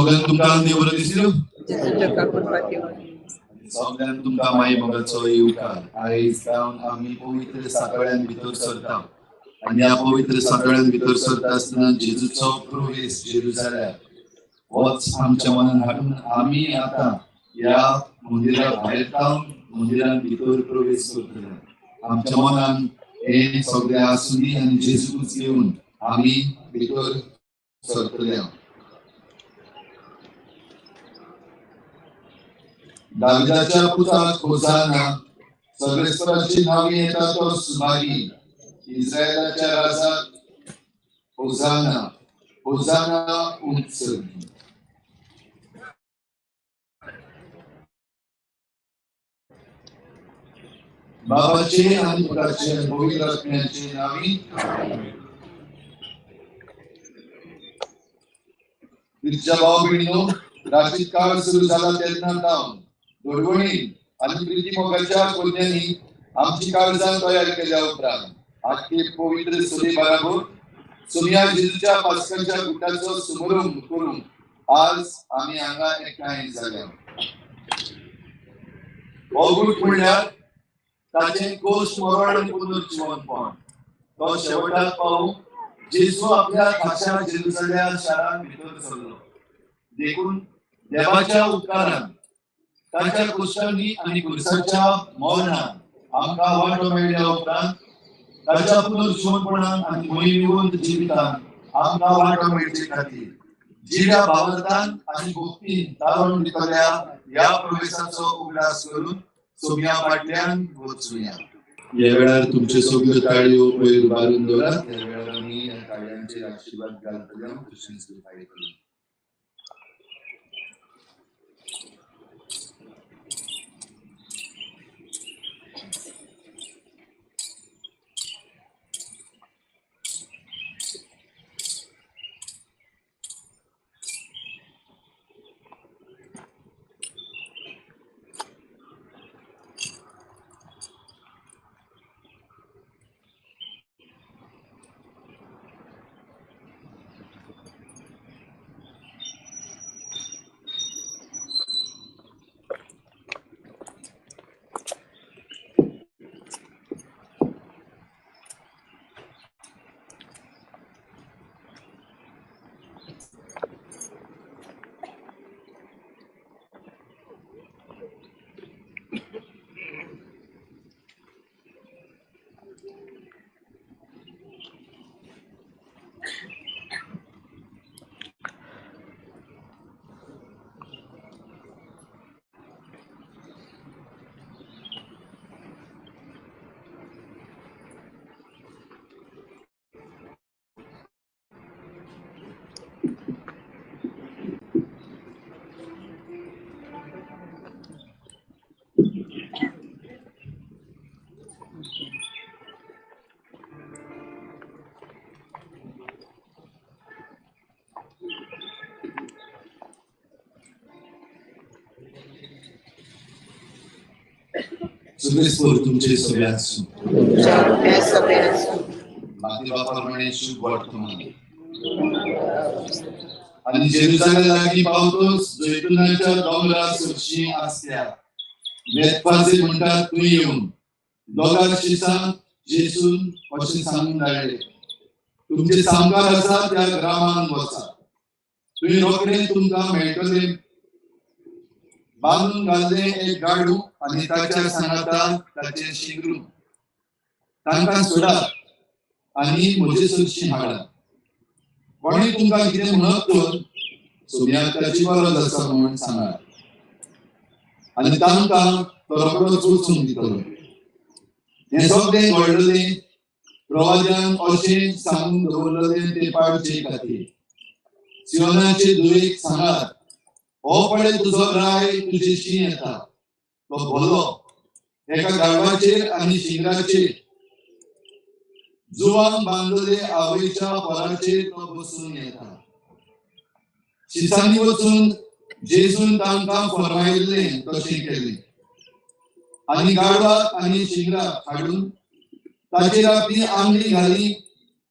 सगळ्यांक तुमकां देव बरो दिसल्यो, सगळ्यांक तुमकां माई मोगाचो येवकार. आयज जावन आमी पवित्र सातळ्यान भितर सरता आनी ह्या पवित्र सातळ्यान भितर सरता आसतना जेजूचो प्रवेश जेरुजाल्याक होच आमच्या मनान हाडून आमी आतां ह्या मंदिरा भायर जावन मंदिरान भितर प्रवेश करतले. आमच्या मनान हें सगळें आसूं दी आनी जेजूच घेवन आमी भितर सरतले. दाविदाच्या पुताक होजाना, सर्वेस्पराची नावी येता तो सुभागी, इस्रायलाच्या राजाक होजाना, होजाना उंच. बाबाचे आनी पुताचे आनी पवित्र आत्म्याचे नावी. तिच्या भाव भयणीनो, राशीत काळ सुरू जाला तेन्ना जावन दडवणीन आनी प्रिती मोगाच्या कोन्यांनी आमची काळजां तयार केल्या उपरांत आजचे पवित्र सभे बराबर सोमया जेजूच्या पास्काच्या गुटाचो समारंभ करूंक आज आमी हांगा एकठांय जाल्या. हो गूट म्हणल्यार ताचें कोश मरण आनी पुनर्जिवनपण. तो शेवटाक पावूंक जेजू आपल्या खाशा जेरुजाल्या शारांत भितर सरलो. देखून देवाच्या उपकारान ताच्या कोश्टांनी आनी खुर्साच्या मरणान आमकां वांटो मेळ्ळ्या उपरांत ताच्या पुनर्जिवनपणान आनी मोहिनीवंत जिवितान आमकां वांटो मेळचे खातीर जिव्या भावार्थान आनी भक्तीन ताळून दितल्या ह्या प्रवेशाचो उगडास करून सोम्या फाटल्यान वचुया. ह्या वेळार तुमच्यो सगळ्यो ताळयो वयर उबारून दवरात. ह्या वेळार आमी ह्या ताळयांचेर आशिर्वाद घालतले तशेंच पायतले. सर्वेस्पर तुमचे सगळे आसूं. माते बापा शुभ वर्तमान. आनी जेरुजाल्या लागीं पावतोच जैतुनाच्या दोंगरा सरशी आसल्या बेतफाजे म्हणटात तूं येवन दोगा शिसांक जेसून अशें सांगून धाडले, तुमचे सामकार आसा त्या ग्रामान वचा, थंय रोखडें तुमकां मेळटलें बांदून घाल्लें एक गाडू आनी ताच्या सांगाता ताचें शिंगरू. तांकां सोडात आनी म्हजे सरशी हाडात. कोणी तुमकां कितें म्हणत तर सोम्याक ताची गरज आसा म्हूण सांगात आनी तांकां तो रोखडोच वचूंक दितलो. हें सगळें घडलें प्रवाद्यान अशें सांगून दवरलें तें पाळचे खातीर. सियोनाचे धुवेक सांगात, हो पळय तुजो राय तुजेशी येता, तो भलो एका गाडवाचेर आनी शिंगराचेर जुवान बांदलेले आवयच्या पोराचेर तो बसून येता. शिसांनी वचून जेजून तांकां फर्मायिल्लें तशें केलें आनी गाडवाक आनी शिंगराक हाडून ताचेर आपली आंगडी घाली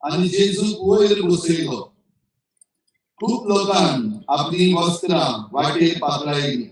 आनी जेजूक वयर बसयलो. खूब लोकांक आपली वस्त्रां वाटेर पातळायली.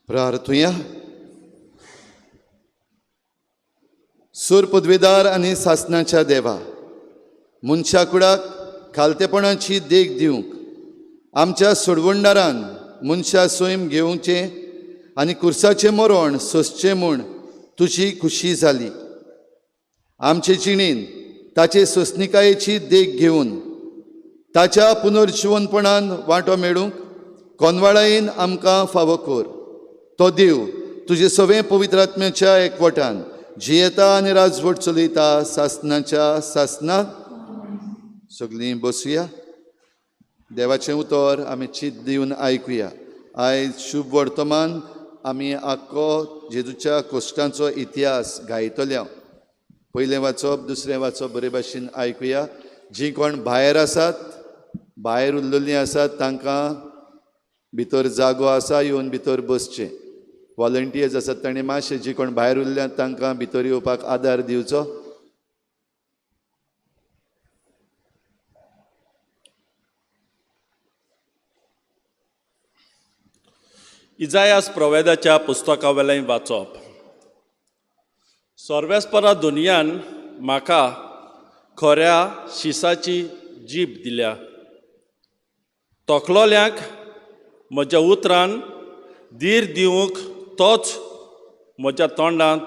प्रार्थुया. सूर पदवेदार आनी सासणाच्या देवा, मनशा कुडाक खालतेपणाची देख दिवंक आमच्या सोडवणदारान मनशा सैम घेवचें आनी कुर्साचें मरण सोंसचें म्हूण तुजी खुशी जाली. आमचे जिणेन ताचे सोंसणिकायेची देख घेवन ताच्या पुनर्जिवनपणान वांटो मेळूंक कोनवाळायेन आमकां फावो कर. तो देव तुजे सगळे पवित्र आत्म्याच्या एकवटान जियेता आनी राजवट चलयता सासनाच्या सासनाक. सगळीं बसुया. देवाचें उतर आमी चित दिवन आयकुया. आयज शुभ वर्तमान आमी आख्खो जेजूच्या कोश्टांचो इतिहास गायतले. पयलें वाचप, दुसरें वाचप बरे भाशेन आयकुया. जीं कोण भायर आसात, भायर उरलेलीं आसात, तांकां भितर जागो आसा, येवन भितर बसचें. वॉलंटियर्स आसात ताणें मातशें जी कोण भायर उरल्यात तांकां भितर येवपाक आदार दिवचो. इजायास प्रवेदाच्या पुस्तका वेल्यान वाचप. सर्वेस्परा दुनियान म्हाका खऱ्या शिसाची जीब दिल्या, तोखलोल्यांक म्हज्या उतरान धीर दिवंक तोच म्हज्या तोंडांत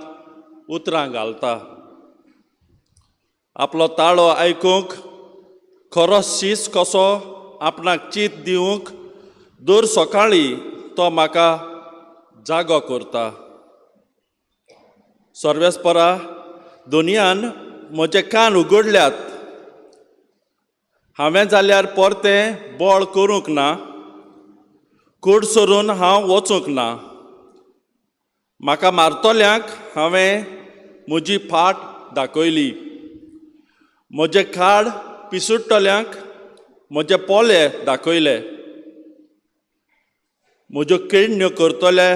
उतरां घालता. आपलो ताळो आयकूंक खरो शीस कसो आपणाक चीत दिवंक दर सकाळीं तो म्हाका जागो करता. सर्वेस्परा दुनियान म्हजे कान उगडल्यात, हांवें जाल्यार परतें बळ करूंक ना, कूड सरून हांव वचूंक ना. म्हाका मारतल्यांक हांवें म्हजी फाट दाखयली, म्हजें खाड पिसुडटल्यांक म्हजे पोले दाखयले. म्हज्यो किडण्यो करतले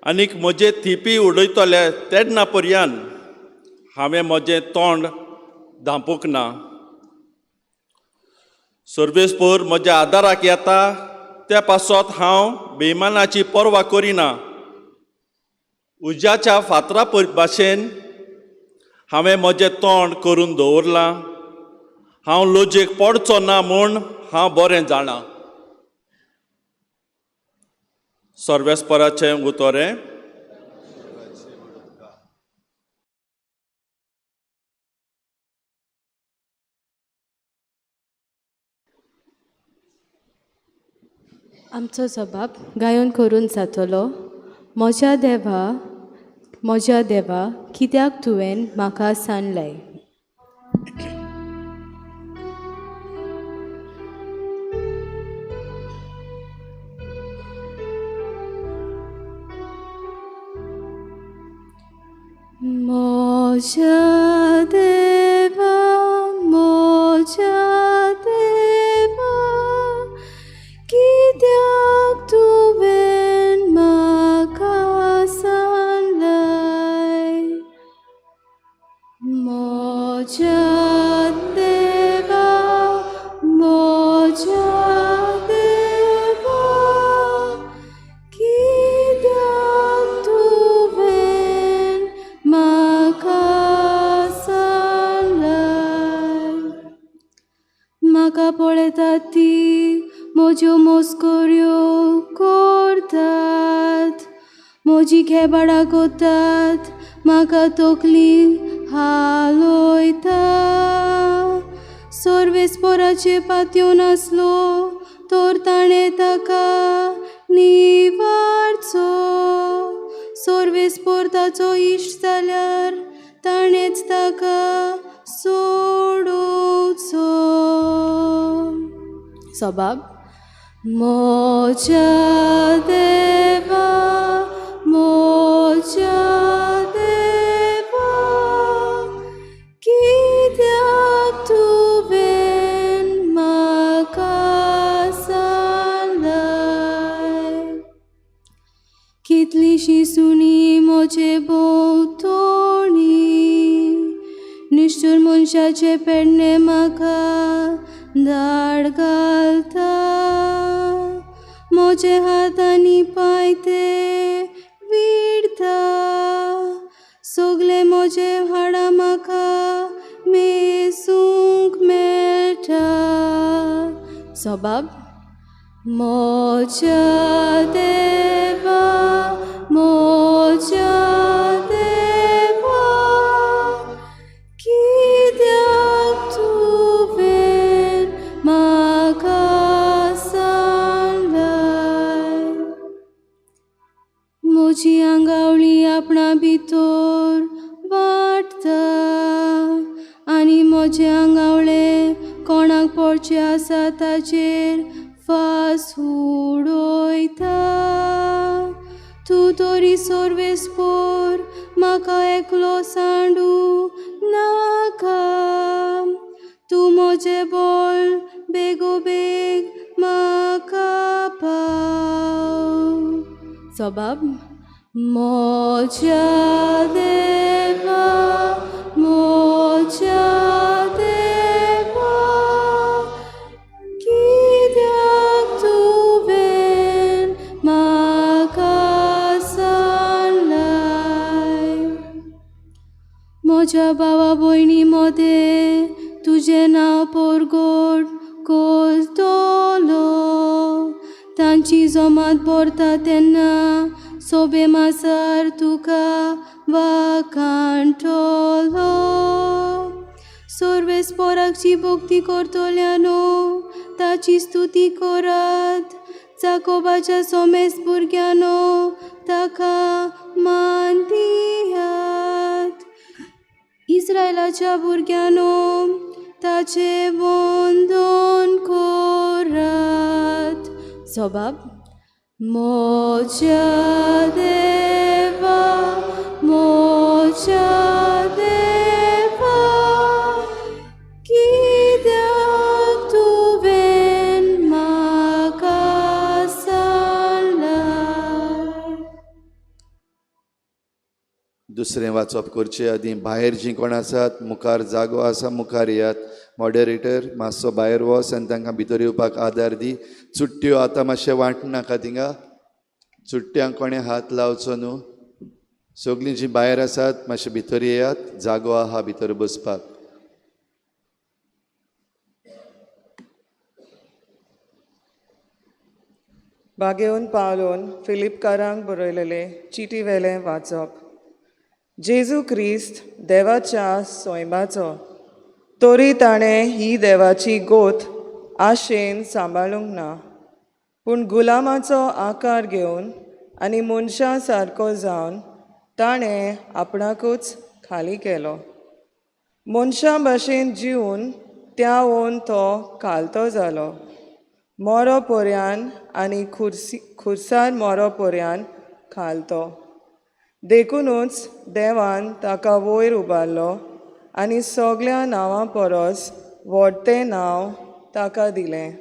आनीक म्हजे थिपी उडयतले तेन्ना पर्यान हांवें म्हजें तोंड धांपूंक ना. सर्वेस्पोर म्हज्या आदाराक येता त्या पासत हांव बेमानाची पर्वा करिना. उज्याच्या फातरा भाशेन हांवें म्हजें तोंड करून दवरलां. हांव लजेक पडचो ना म्हूण हांव बरें जाणा. सर्वेस्पराचें उतरें. आमचो जबाब गायन करून जातलो. म्हज्या देवा, म्हज्या देवा, कित्याक तुवें म्हाका सांडलें? म्हज्या देवा, म्हज्या देवा, कित्याक तुवें म्हाका सांडलाय? म्हज्या देवा, म्हज्या देवा, कित्याक तुवें म्हाका सांडलाय? म्हाका पळयतात ती म्हज्यो मस्कऱ्यो करतात, म्हजी खेबाडां करतात, म्हाका तकली हालयता. सर्वेस्पोराचे पातयो नासलो तर ताणें ताका निवारचो, सर्वेस्पोर ताचो इश्ट जाल्यार ताणेंच ताका सोडोवचो. सबाब. म्हज्या देवा, म्हज्या देवा, कित्याक तुवें म्हाका सांडलाय? कितलींशीं सुणीं म्हजे भोंवतणी, निश्ठूर मनशाचे पेडणे म्हाका धाड घालता. म्हजे हात आनी पांय ते विडता, सगळे म्हजे हाडां म्हाका मेजूंक मेळटा. सबाब. म्हज्या देवा, म्हज्या देवा, कित्याक तुवें म्हाका सांडलाय? म्हजी आंगावळी आपणा भितर वाडटा आनी म्हजें आंगावळें कोणाक पडचें आसा ताचेर फास उडयता. तूं तरी सर्वेस्पोर म्हाका एकलो सांडूं नाका, तूं म्हजें बळ बेगोबेग म्हाका पाव. सबाब. म्हज्या देवा, म्हज्या देवा, कित्याक तुवें म्हाका सांडलाय? म्हज्या भावा भयणी मदें तुजें नांव परगट करतलो, तांची जमात भरता तेन्ना सोबे मासार तुका वाखाणटलो. सर्वेस्पोराची भक्ती करतल्यानो ताची स्तुती करात, जाकोबाच्या सोमेस भुरग्यांनो ताका मान दियात. इस्रायलाच्या भुरग्यांनो ताचें वंदन करात. सबाब. म्हज्या देवा, म्हज्या देवा, कित्याक तुवें म्हाका सांडलाय? दुसरें वाचप करचे आदीं भायर जीं कोण आसात मुखार जागो आसा मुखार येयात. मॉडरेटर मातसो भायर वच आनी तांकां भितर येवपाक आदार दी. चुट्ट्यो आतां मातशें वांटनाका थिंगा, चुट्ट्यांक कोणें हात लावचो न्हू. सगळीं जीं भायर आसात मातशें भितर येयात, जागो आहा भितर बसपाक. बागेवन पावलोन फिलिपकारांक बरयलेले चिटी वेलें वाचप. जेजू क्रिस्त देवाच्या सोयंबाचो, तरी ताणें ही देवाची गोत आशेन सांबाळूंक ना, पूण गुलामाचो आकार घेवन आनी मनशां सारको जावन ताणें आपणाकूच खाली केलो. मनशां भशेन जिवन त्यावून तो खालतो जालो, मोरो पर्यान आनी खुर्सार मोरो पर्यान खालतो. देखुनूच देवान ताका वयर उबारलो आनी सगळ्या नांवां परस व्हडतें नांव ताका दिलें.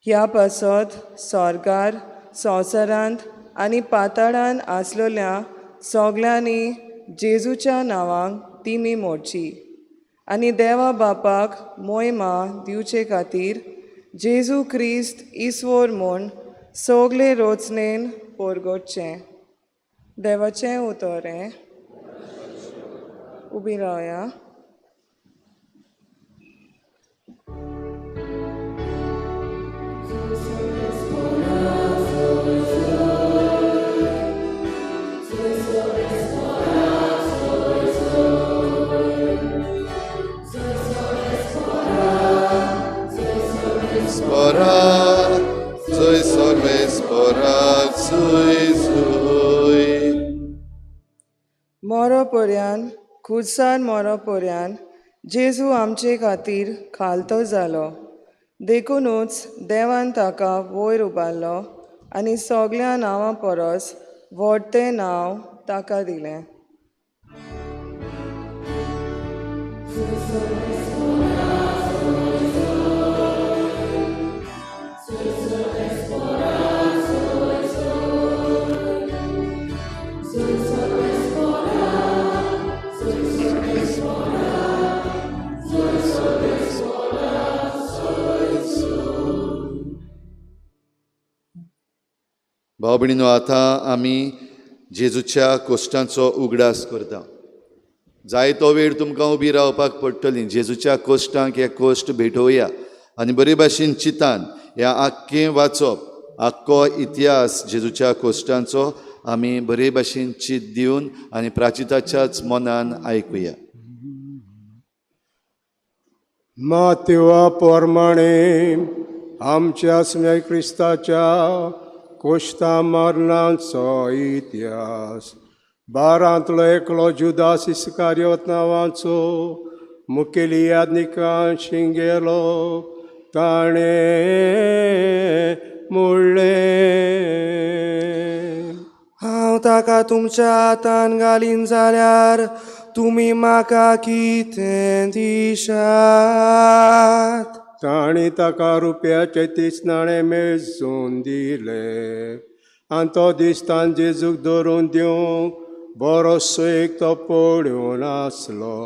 ह्या पासत सरकार संवसारांत आनी पाताळांत आसलेल्या सगळ्यांनी जेजूच्या नांवाक दिमी मोडची आनी देवा बापाक मोयमा दिवचे खातीर जेजू क्रिस्त ईस्वर म्हूण सगळे रोचणेन परगटचें. देवाचें उतर हें. उबी रावया. मोरो पर्यान खुर्सार मोरो पर्यान जेजू आमचे खातीर खालतो जालो. देखुनूच देवान ताका वयर उबारलो आनी सगळ्या नांवां परस व्हडतें नांव ताका दिलें. भाव भयणीनो, आतां आमी जेजूच्या कोश्टांचो उगडास करता. जायतो वेळ तुमकां उबी रावपाक पडटली. जेजूच्या कोश्टांक हे कोश्ट भेटोवया आनी बरे भाशेन चिंतान ह्या आख्खें वाचप, आख्खो इतिहास जेजूच्या कोश्टांचो आमी बरे भाशेन चिंत दिवन आनी प्राचिताच्याच मनान आयकुया. मातेवा प्रमाणे आमच्या स्नेह क्रिस्ताच्या कोश्ता मरणाचो इतिहास. बारांतलो एकलो जुदास इस्कारियोत नांवाचो मुखेली याज्ञिकान शिंगेलो. ताणें म्हणलें, हांव ताका तुमच्या हातान घालीन जाल्यार तुमी म्हाका कितें दिशात? तांणी ताका रुपयाचे 30 नाणे मेजून दिले आनी तो दिसतान जेजूक धरून दिवंक बरो सोयीक तो पळोवन आसलो.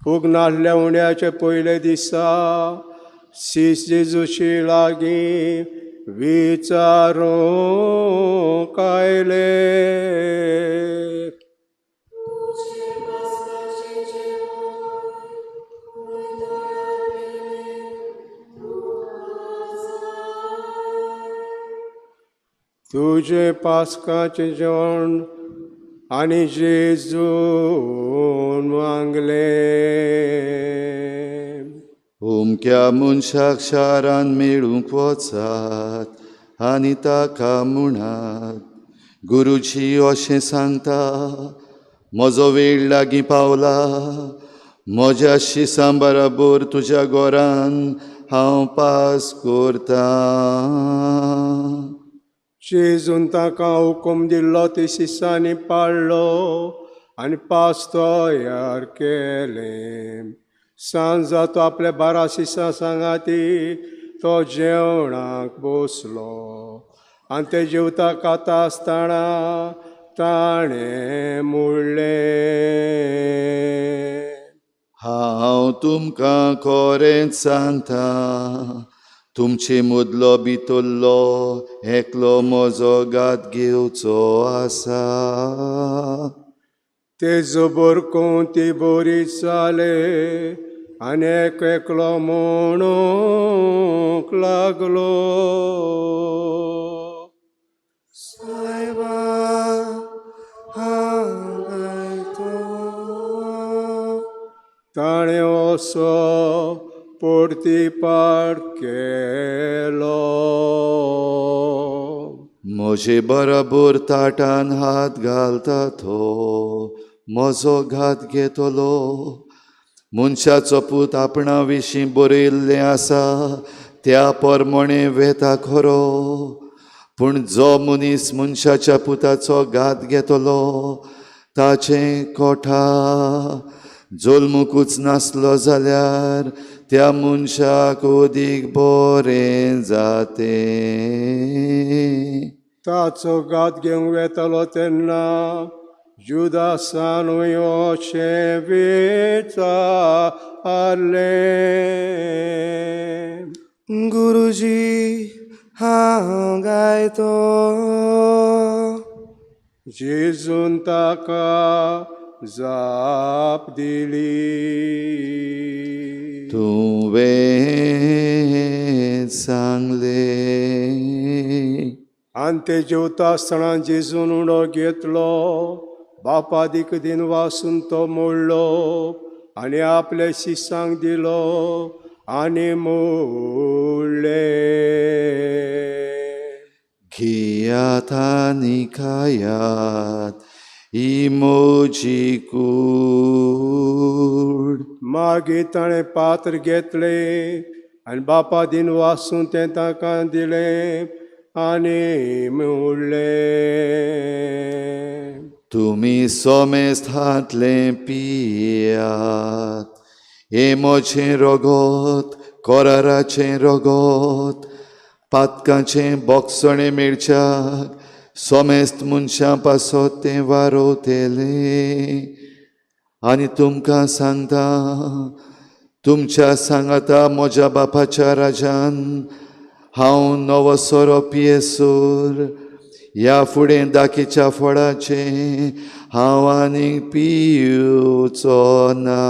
फूग नासल्या उण्याचे पयले दिसा सीस जेजूशी लागीं विचारूंक आयले. तुजें पास्काचें जेवण आनी जेजून मागलें. अमक्या मनशाक शारान मेळूंक वचात आनी ताका म्हणात, गुरुजी अशें सांगता, म्हजो वेळ लागीं पावला, म्हज्या शिसां बराबर तुज्या घरान हांव पास करतां. जेजून ताका हुकूम दिल्लो ती शिसांनी पाळ्ळो आनी पास तयार केलें. सांजा तो आपल्या 12 शिसां सांगाती तो जेवणाक बसलो आनी ते जेवता खाता आसतना ताणें म्हणलें, हांव तुमकां खरेंच सांगता, तुमचे मदलो भितरलो एकलो म्हजो घात घेवचो आसा. ते जबर कोंती बरी जाले आनी एक एकलो म्हणूंक लागलो, सायबा हांव गायतो. ताणें असो पोर्तिपार केलो. म्हजे बराबर ताटान हात घालता तो म्हजो घात घेतलो. मनशाचो पूत आपणा विशीं बरयल्लें आसा त्या परमणे वेता खरो, पूण जो मनीस मनशाच्या पुताचो घात घेतलो ताचें कोठा जल्मुकूच नासलो जाल्यार त्या मनशाक अदीक बरें जातें. ताचो घात घेवंक वेतालो तेन्ना जुदासानूय अशें विचारलें. गुरुजी हांव गायतो. जेजून ताका जाप दिली, तुवें सांगलें. आनी ते जेवता आसतना जेजून उडो घेतलो, बापा दीक दिन वासून तो मोडलो आनी आपल्या शिसांक दिलो आनी मोडलें, घेयात आनी खायात ही म्हजी कूड. मागीर ताणें पात्र घेतलें आनी बापा दिन वासून तें ताका दिलें आनी म्हणलें, तुमी सोमेस्त हातलें पियात, हें म्हजें रगत, कराराचें रगत, पातकाचें बोगसणें मेळच्याक सोमेस्त मनशां पासत तें वारोवतलें. आनी तुमकां सांगता, तुमच्या सांगाता म्हज्या बापाच्या राजान हांव नवो सोरो पियेसर ह्या फुडें दाखीच्या फळाचें हांव आनीक पिवचो ना.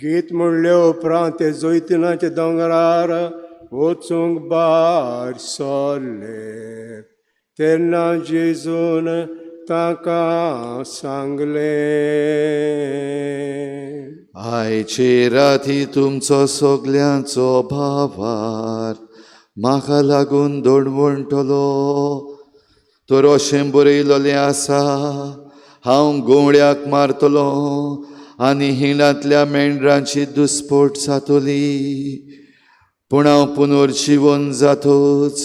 गीत म्हणले उपरांत ते जैतिनाच्या दोंगरार वचूंक भायर सरले. तेन्ना जेजून ताका सांगलें, आयचे राती तुमचो सगल्यांचो भावार म्हाका लागून दोडवणटलो. तर अशें बरयलेलें आसा, हांव गवळ्याक मारतलो आनी हिंडांतल्या मेंढरांची दुस्पोट जातली. पूण हांव पुनर्जिवन जातूच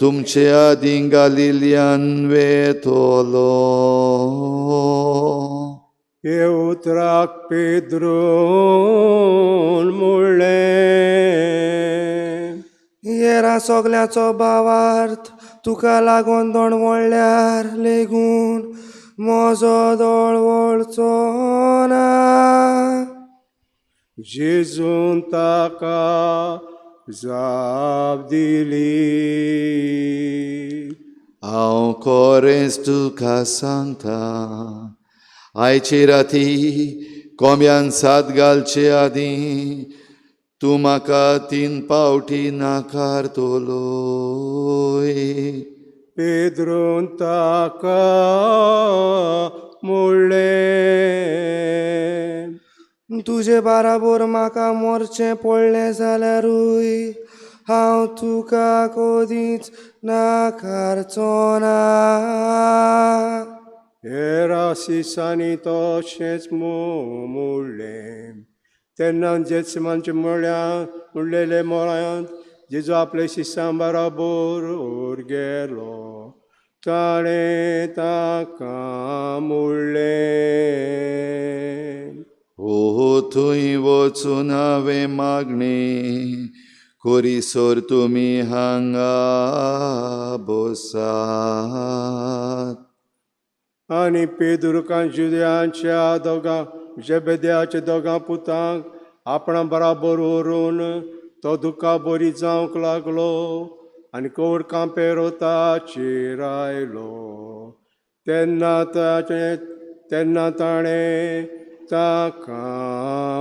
तुमचे आदीं गालिल्यान वेतलो. हे उतराक पेद्रून म्हणलें, येरा सगल्याचो भावार्थ तुका लागून दोण वळल्यार लेगून म्हजो दोळ वळचो ना. जेजून ताका जाप दिली, हांव खरेंच तुका सांगता, आयचे राती कोंब्यान साद घालचे आदीं तूं म्हाका 3 पावटी नाकारतलोय. पेद्रून ताका म्हणलें, तुजे बाराबोर म्हाका मोरचें पडलें जाल्यारूय हांव तुका कदींच नाकारचो ना. हेरा सिसांनी तशेंच म्हणलें. तेन्ना जेत्सिमानचे म्हणलेले मोळ्यांत जेजू आपले शिसां बराबर गेलो. ताणें ताका म्हणलें, ओ थंय वचून हांवें मागणें कोरीसर तुमी हांगा बसात. आनी पेदुरकां जुद्यांच्या दोगां जेबेद्याच्या दोगां पुतांक आपणा बराबर व्हरून तो दुखा बरी जावंक लागलो आनी कवर कांपेरो ताचेर आयलो. तेन्ना ताणें ताका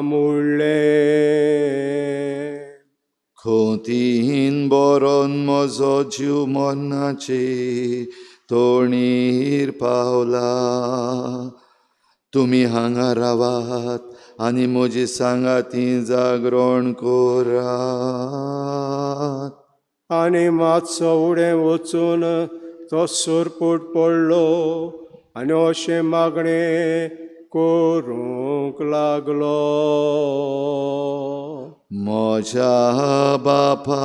म्हणलें, खोतीन बरोन म्हजो जीव मरणाचे तोणीर पावला. तुमी हांगा रावात, आनी म्हजी सांगाती जागरण करात. आनी मातसो उडें वचून तो सुरपूट पडलो आनी अशें मागणें करूंक लागलो. म्हज्या बापा,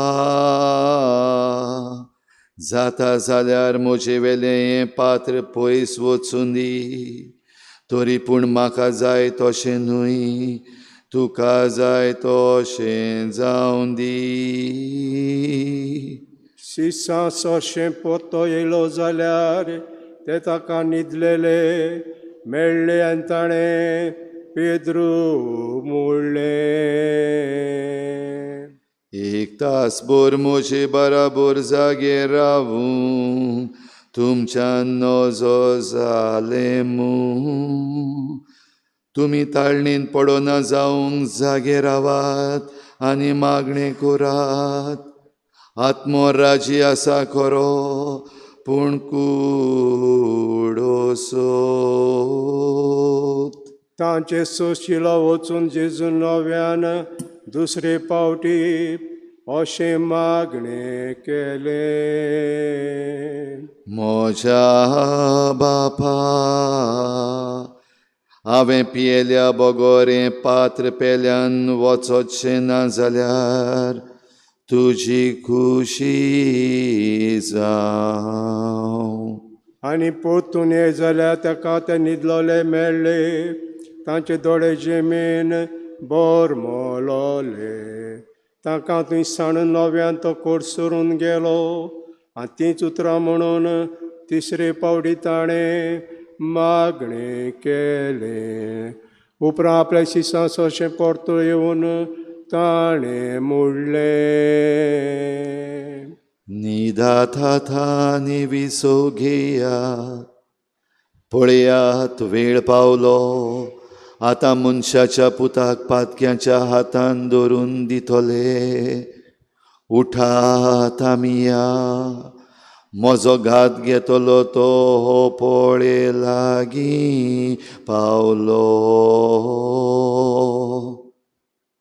जाता जाल्यार म्हजे वेलें हें पात्र पयस वचूं दी, तरी पूण म्हाका जाय तशें न्हय, तुका जाय तशें जावं दी. सिसां अशें पोतो येयलो जाल्यार ते ताका न्हिदलेले मेळ्ळे आनी ताणें पेद्रू मोडलें. एक तास भर म्हजे बराबर जागे रावूं तुमच्यान नजो जालें मू. तुमी ताळणीन पडना जावंक जागे रावात आनी मागणें करात. आत्मो राजी आसा खरो, पूण कूड असोत. तांचे सोशिलो वचून जेजू नव्यान दुसरे पावटी अशें मागणें केलें. म्हज्या बापा, हांवें पियेल्या बगर हें पात्र पेल्यान वचचें ना जाल्यार तुजी खुशी जावं. आनी परतून ये जाल्यार ताका ते न्हिदलोले मेळ्ळे, तांचे दोळे जमीन बोरमलोले. तांकां थंय साणून नव्यान तो कोडसरून गेलो आनी तींच उतरां म्हणून तिसरे पावटी ताणें मागणें केलें. उपरांत आपल्या शिसां अशें परतो येवन ताणें म्हणलें, न्हिदात आनी विसव घेया, पळयात वेळ पावलो, आतां मनशाच्या पुताक पातक्यांच्या हातान धरून दितले. उठात आमी या, म्हजो घात घेतलो तो हो पळे लागीं पावलो.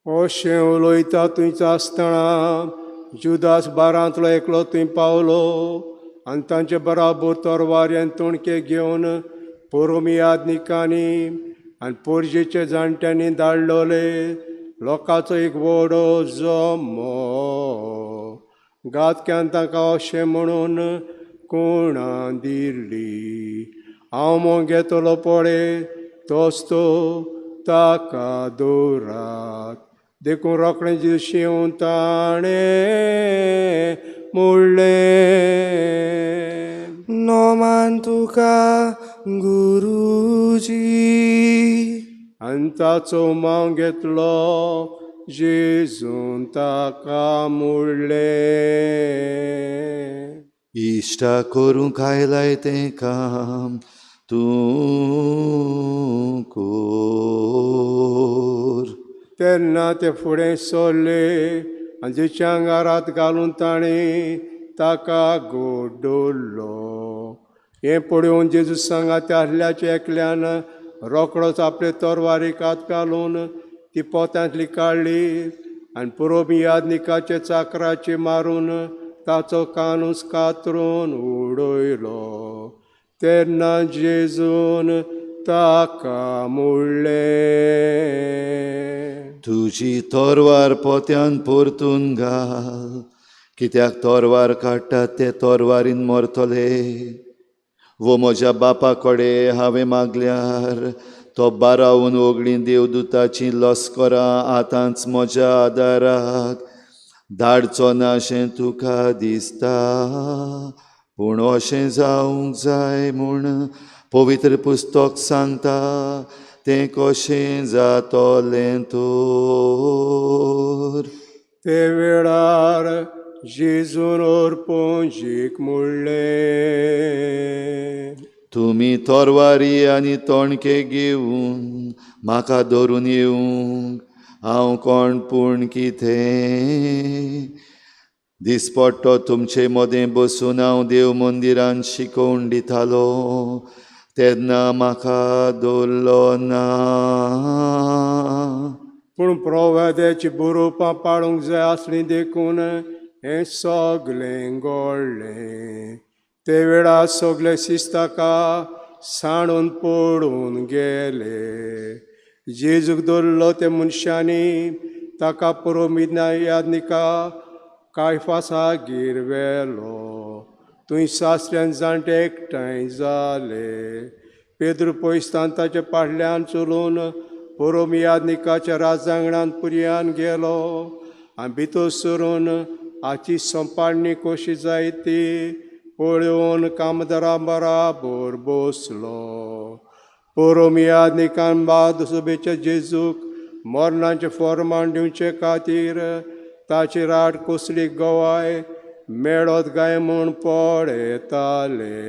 अशें उलयता थंयच आसतना जुदास बारांतलो एकलो थंय पावलो आनी तांचे बराबर तरवारी आनी तोणके घेवन पोरोमी यादनिकांनी आनी पोरजेच्या जाणट्यांनी धाडलोले लोकांचो एक व्हडो जमो. घातक्यान तांकां अशें म्हणून कोणा दिली, हांव मोग घेतलो पळय तोच तो, ताका दवरात. देखून रोखडें जेजू येवन ताणें म्हणलें, नोमान तुका गुरुजी. आनी ताचो माव घेतलो जेजून ताका म्हणलें, इश्टा करूंक आयलाय तें काम तूं कर. तेन्ना ते फुडें सरले आनी जेच्या आंगार हात घालून ताणें ताका गोड दवरलो. हें पळोवन जेजू सांगात आसल्याचे एकल्यान रोकडोच आपले तरवारीक हात घालून ती पोतांतली काडली आनी पुरोबी यादनिकाचे चाकराचे मारून ताचो कानूस कातरून उडयलो. तेन्ना जेजून ताका म्हणलें, तुजी तरवार पोत्यान परतून घाल, कित्याक तरवार काडटात ते तरवारीन मरतले. वो म्हज्या बापा कडेन हांवें मागल्यार तो बारावन ओगळी देवदूताची लस्करां आतांच म्हज्या आदाराक धाडचो ना अशें तुका दिसता, पूण अशें जावंक जाय म्हूण पवित्र पुस्तक सांगता, तें कशें जातलें तर? ते वेळार जेजून ओरपोंजीक म्हणलें, तुमी तरवारी आनी तोणके घेवन म्हाका धरून येवंक हांव कोण पूण कितें? दिसपट्टो तुमचे मदें बसून हांव देव मंदिरान शिकोवन दितालो, तेन्ना म्हाका दवरलो ना. पूण प्रोवेद्याची बरोवपां पाळूंक जाय आसलीं देखून हें सगलें घडलें. ते वेळार सगळे शिस्ताका सांडून पडून गेले. जेजूक दवरलो ते मनशांनी ताका पुरोमिना यादनिका कायफासागेर व्हेलो. थंय सासऱ्यान जाणटे एकठांय जाले. पेद्रू पयसतान ताच्या फाटल्यान चलून पुरोमियादनिकाच्या राजांगणान पुरयान गेलो आनी भितर सरून हाची संपाडणी कशी जायत ती पळोवन कामदारां बराबर बसलो. पुरोमियादनिकान बादसभेच्या जेजूक मरणाचें फॉर्मान दिवचे खातीर ताची राट कसली गवाय मेळत काय म्हूण पळयताले.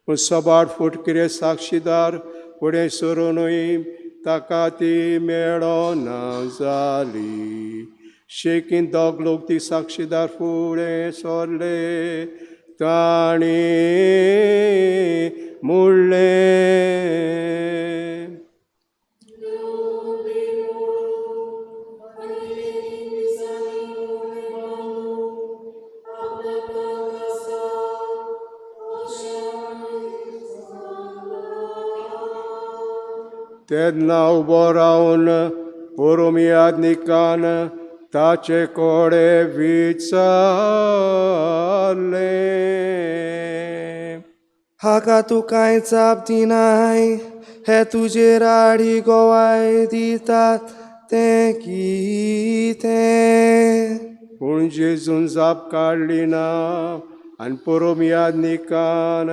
पूण सबार फुटकिरे साक्षीदार फुडें सरुनूय ताका ती मेळना जाली. शेकीन दोग लोक ती साक्षीदार फुडें सरले. तांणी म्हणलें, तेन्ना उबो रावन पुरोमियादनिकान ताचे कडेन विचारलें, हाका तूं कांय जाप दिनाय? हे तुजेर आडी गवाय दितात तें कितें? पूण जेजून जाप काडली ना आनी पुरोमियादनिकान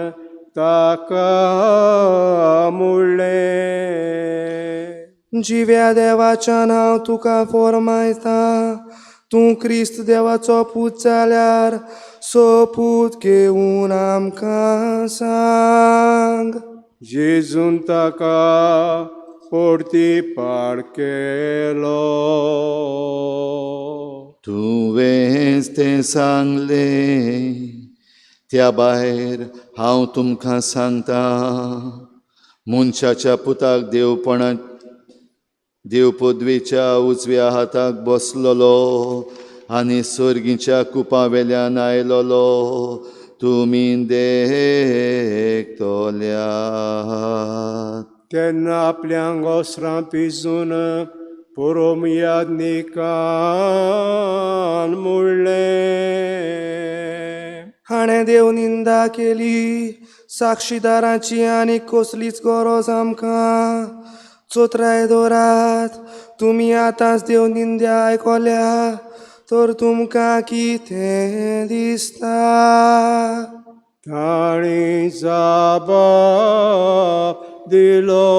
ताका म्हणलें, जिव्या देवाच्यान हांव तुका फॉर्मायता, तूं क्रिस्त देवाचो पूत जाल्यार सोपूत घेवन आमकां सांग. जेजून ताका परतीपाड केलो. तुवेंच तें सांगलें, त्या भायर हांव तुमकां सांगता, मनशाच्या पुताक देवपणा देवपदवेच्या उजव्या हाताक बसलेलो आनी सर्गीच्या कुपा वेल्यान आयलोलो तुमी देखतल्यात. तेन्ना आपल्या वस्त्रां पिजून पुरोमियादनिकान म्हणलें, हाणें देव निंदा केली, साक्षीदारांची आनी कसलीच गरज आमकां. चोत्राय दवरात, तुमी आतांच देव निंद्या आयकल्या तर तुमकां कितें दिसता? तांणी जाप दिलो,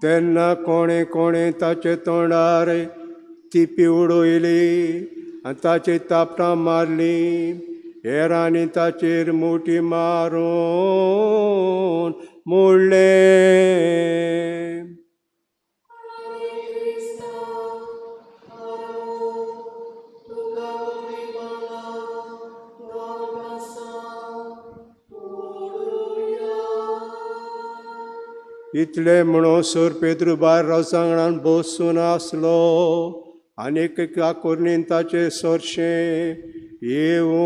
तेन्ना कोणें कोणें ताचे तोंडार तिपी उडयली आनी ताचे तापटां मारली. हेरांनी ताचेर मुठी मारून म्हणलें, इतलें म्हणसर पेद्रू भायर राजांगणान बसून आसलो आनी एका कोर्णीन ताचे सरशें येवन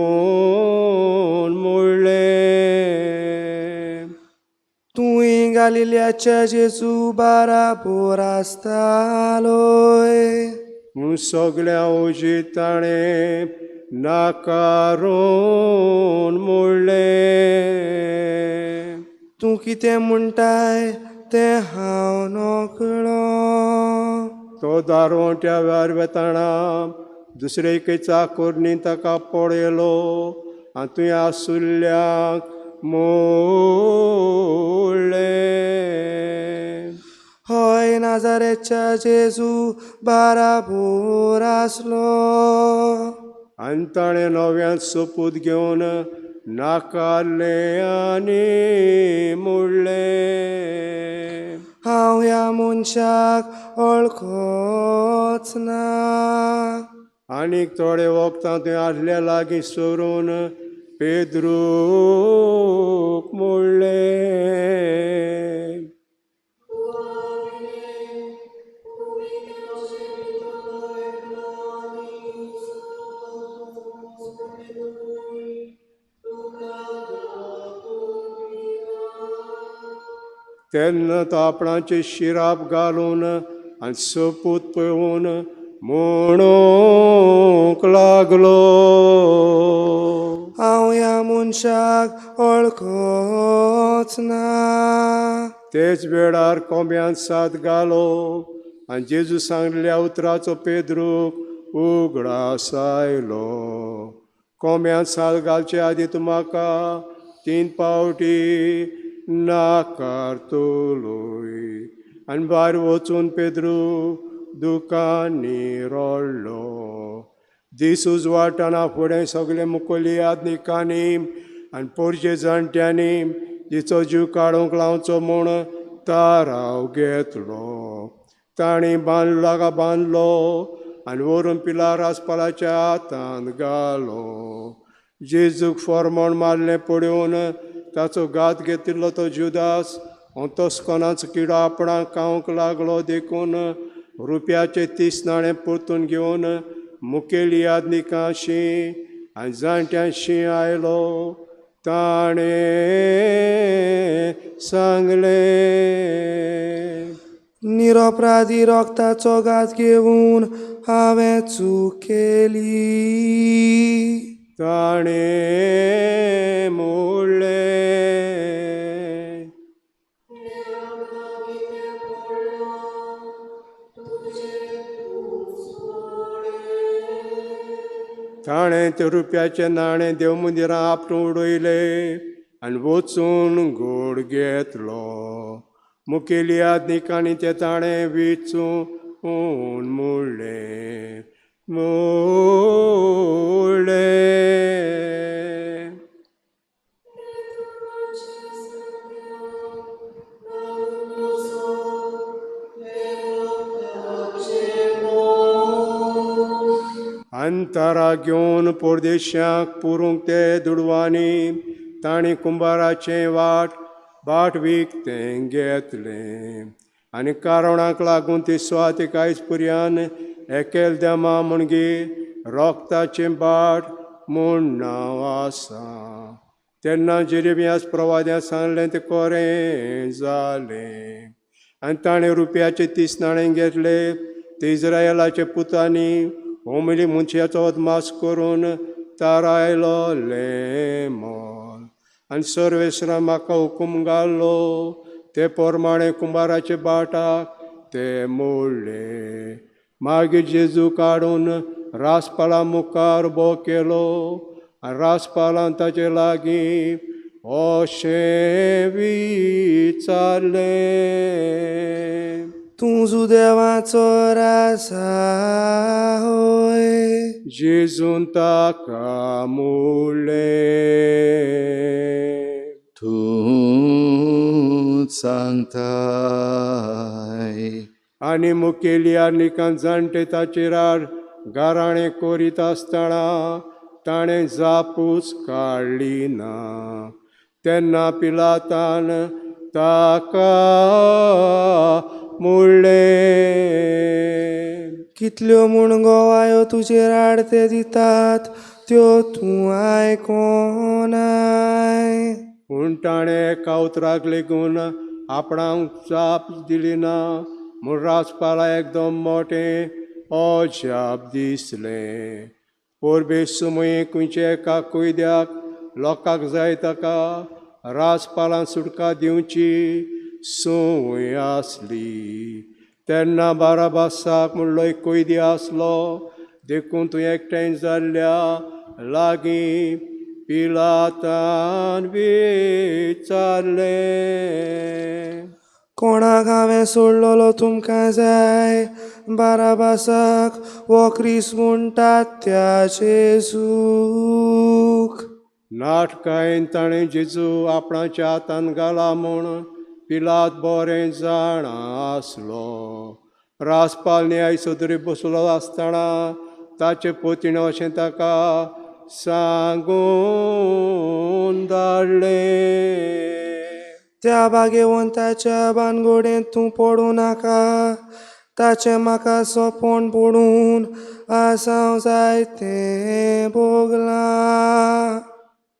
म्हणलें, तूंय गालिल्याच्या जेजू बाराबोर आसतालोय. म्हूण सगळ्या ओजी ताणें नाकारून म्हणलें, तूं कितें म्हणटाय तें हांव नकळो. तो दारवंट्या वेळार वेताना दुसरे एके चाकोरणी ताका पळयलो आनी थंय आसुल्ल्यांक म्हणलें, हय नाजारेच्या जेजू बाराबोर आसलो. आनी ताणें नव्यान सोपूत घेवन नाकारलें आनी म्हणलें, हांव ह्या मनशाक वळखोच ना. आनीक थोडे वखदां थंय आसल्या लागीं सरून पेद्रूक म्हणलें, तेन्ना तो आपणाचे शिराप घालून आनी सोपूत पळोवन म्हणूंक लागलो, हांव ह्या मनशाक वळखोच ना. तेच वेळार कोंब्यान साद घालो आनी जेजू सांगलेल्या उतराचो पेद्रूक उगडास आयलो. कोंब्यान साद घालचे आदी तूं म्हाका 3 पावटी नाकारतलोय. आनी भायर वचून पेद्रू दुकांनी रडलो. दीस उजवाडटना फुडें सगळे मुखेली यादनिकांनी आनी पोरचे जाणट्यांनी जिचो जीव काडूंक लावचो म्हूण ताराव घेतलो. तांणी बांदलो बांदलो आनी व्हरून पिलार राजपालाच्या हातांत घालो. जेजूक फॉर्मोण मारलें पळोवन ताचो घात घेतिल्लो तो जुदास अंतस्कनाचो किडो आपणाक खावंक लागलो. देखून रुपयाचे 30 नाणें परतून घेवन मुखेली यादनिकांशी आनी जाणट्यांशी आयलो. ताणें सांगलें, निरपराधी रक्ताचो घात घेवन हांवें चूक केली. ताणें म्हणलें, ताणें ते रुपयाचें नाणें देव मंदिरां आपटून उडयलें आनी वचून गोड घेतलो. मुखेली यादनिकांनी तें ताणें विचून म्हणलें म्हणलें, अंतरा घेवन परदेशाक पुरूंक ते दुडवांनी तांणी कुंबाराचें वाट बाट विकतें घेतलें. आनी कारणाक लागून ती सुवातेक आयज पुरयान एकेल देमा म्हणगे रोगताचें बाट म्हूण नांव आसा. तेन्ना जेरेमियास प्रवाद्यान सांगलें तें कोरें जालें. आनी ताणें रुपयाचे 30 नाणें घेतले ते इस्रायलाच्या पुतांनी होमली मनशाचो अदमास करून तारायलो मोल. आनी सर्वेस्वरान म्हाका हुकूम घालो ते प्रमाणे कुंबाराचे बाटाक ते मोडले. मागीर जेजू काडून रासपाला मुखार उबो केलो आनी रासपालान ताचे लागीं अशें विचारलें, तूं जुदेवाचो राजा होय? जेजून ताका म्हणलें, तूं सांगताय. आनी मुखेली आर्निकान जाणटे ताचेर आड गाराणें करीत आसतना ताणें जापूच काडली ना. तेन्ना पिलातान ताका म्हणलें, कितल्यो म्हूण गोवायो तुजेर आड ते दितात त्यो तूं आयकोनाय. पूण ताणें एका उतराक लेगून आपणाक जाप दिली ना. म्हूण राजपाला एकदम मोटें अजाप दिसलें. परबे सुमये खंयच्या एका कैद्याक लोकांक जाय ताका राजपालान सुटका दिवची संवय आसली. तेन्ना बाराबासाक म्हणलो एक कैदी आसलो. देखून तूं एकठांय जाल्ल्या लागीं पिलातान विचारलें, कोणाक हांवें सोडलेलो तुमकां जाय, बाराबासाक वो क्रिस्त म्हणटात त्या जेजूक? नाटकायेन ताणें जेजू आपणाच्या हातान घाला म्हूण पिलात बरें जाणा आसलो. राजपाल न्याय सदरी बसलो आसतना ताचे पोतीण अशें ताका सांगून धाडलें. त्या भागेवंताच्या बानगोडेंत तूं पडूं नाका, ताचें म्हाका सोंपण पडून आज हांव जायतें भोगलां.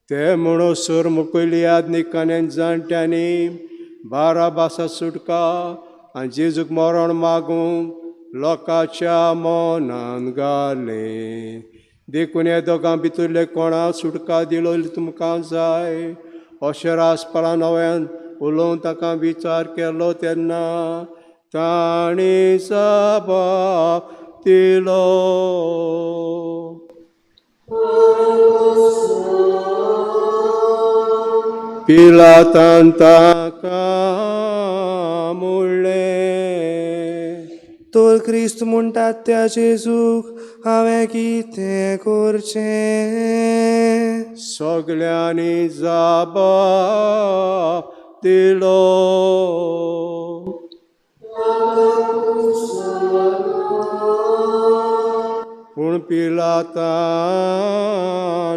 ते म्हणसर मुखेली याज्ञिकांनी जाणट्यांनी बाराबासा सुटका आनी जेजूक मरण मागूंक लोकांच्या मनान घालें. देखून ह्या दोगां भितरले कोणा सुटका दिलो तुमकां जाय अशें राजपालान नव्यान उलोवन ताका विचार केलो तेन्ना तांणी जबाब दिलो. पिलातान ताका म्हणलें, तर क्रिस्त म्हणटात त्या जेजूक हांवें कितें करचें? सगल्यांनी जबाब दिलो. पूण पिलातान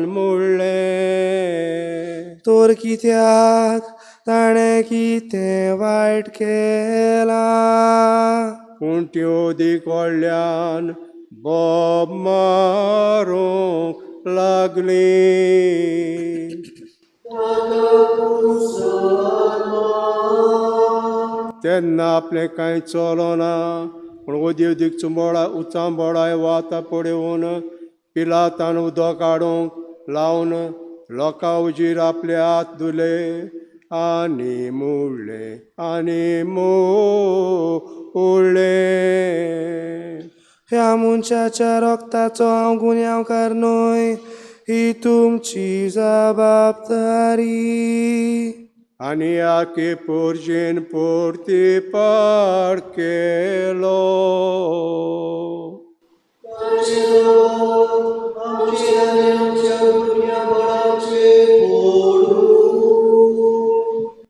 म्हणलें, तर कित्याक ताणें कितें वायट केलां? पूण त्यो कडल्यान बोब मारूंक लागली. तेन्ना आपलें कांय चलना पूण उदीक चुंबोळा उचांबोळाय वाता पळोवन पिलातान उदक हाडूंक लावन लोकां उजीर आपले हात धुले आनी मुडले आनी मुडले. ह्या मनशाच्या रक्ताचो हांव गुन्यांवकार न्हय, ही तुमची जबाबदारी. आनी आके पोरजेन पोर्ती पाड केलो.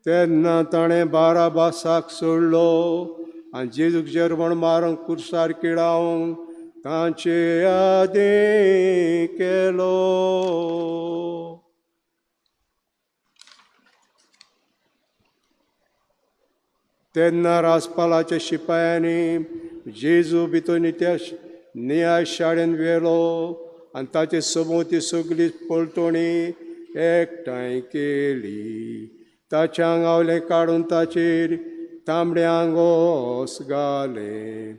तेन्ना ताणें बाराबासाक सोडलो आनी जेजूक जेरवण मारूंक कुर्सार किळावंक तांचे आदीं केलो. तेन्ना राजपालाच्या शिपायांनी जेजू भितर नित्या नियाळ शाळेन व्हेलो आनी ताचे सोबोवती सगली पलतणी एकठांय केली. ताच्या आंगावलें काडून ताचेर तांबडें आंगोस घालें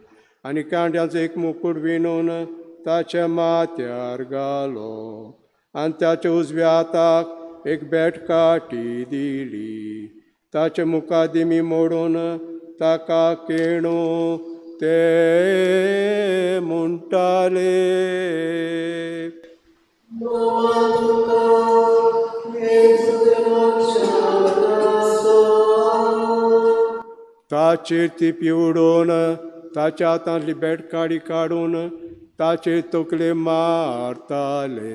आनी कांड्याचो एक मुकूट विणून ताच्या माथ्यार घालो आनी ताच्या उजव्या हाताक एक बेट काठी दिली. ताचे मुखार दिमी मोडून ताका केणू ते म्हणटाले. ताचेर ती उडोवन ताच्या हातांतली बेट काडी काडून ताचेर तकले मारताले.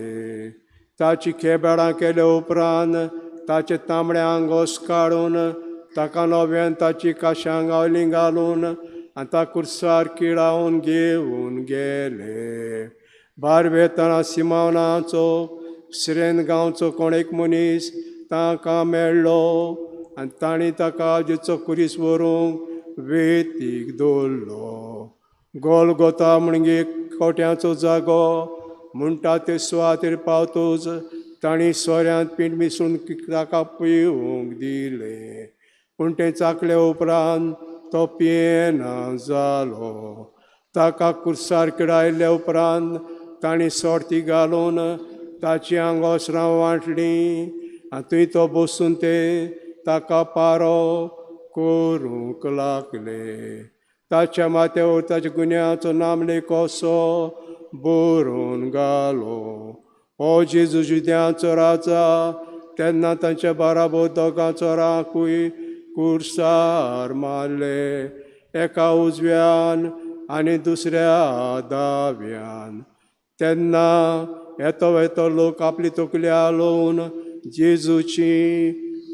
ताची खेबेडां केले उपरांत ताचे तांबडे आंगोस काडून ताका नव्यान ताची काशां गावली घालून आनी ता कुर्सार किळावन घेवन गेले. भायर वेतना सिमावनाचो सिरेन गांवचो कोण एक मनीस तांकां मेळ्ळो आनी तांणी ताका आजूचो कुरीस व्हरूंक वेतीक दवरलो. गोलगोता म्हणजे कोट्यांचो जागो म्हणटा ते सुवातेर पावतूच तांणी सोऱ्यांत पीठ मिसळून ताका पिवंक दिलें. पूण तें चाकले उपरांत तो पियेना जालो. ताका कुर्सार किडायल्या उपरांत तांणी सोर्ती घालून ताची आंगोसरां वांटलीं आनी थंय तो बसून ते ताका पारो करूंक लागले. ताच्या माथ्यावर ताच्या गुन्यांवाचो नामलेख असो बरोवन घालो, हो जेजू जुद्यांचो राजा. तेन्ना तांच्या बाराबर दोगां चोरांकूय कुर्सार मारले, एका उजव्यान आनी दुसऱ्या दाव्यान. तेन्ना येतो वेतो लोक आपली तकली हालोवन जेजूची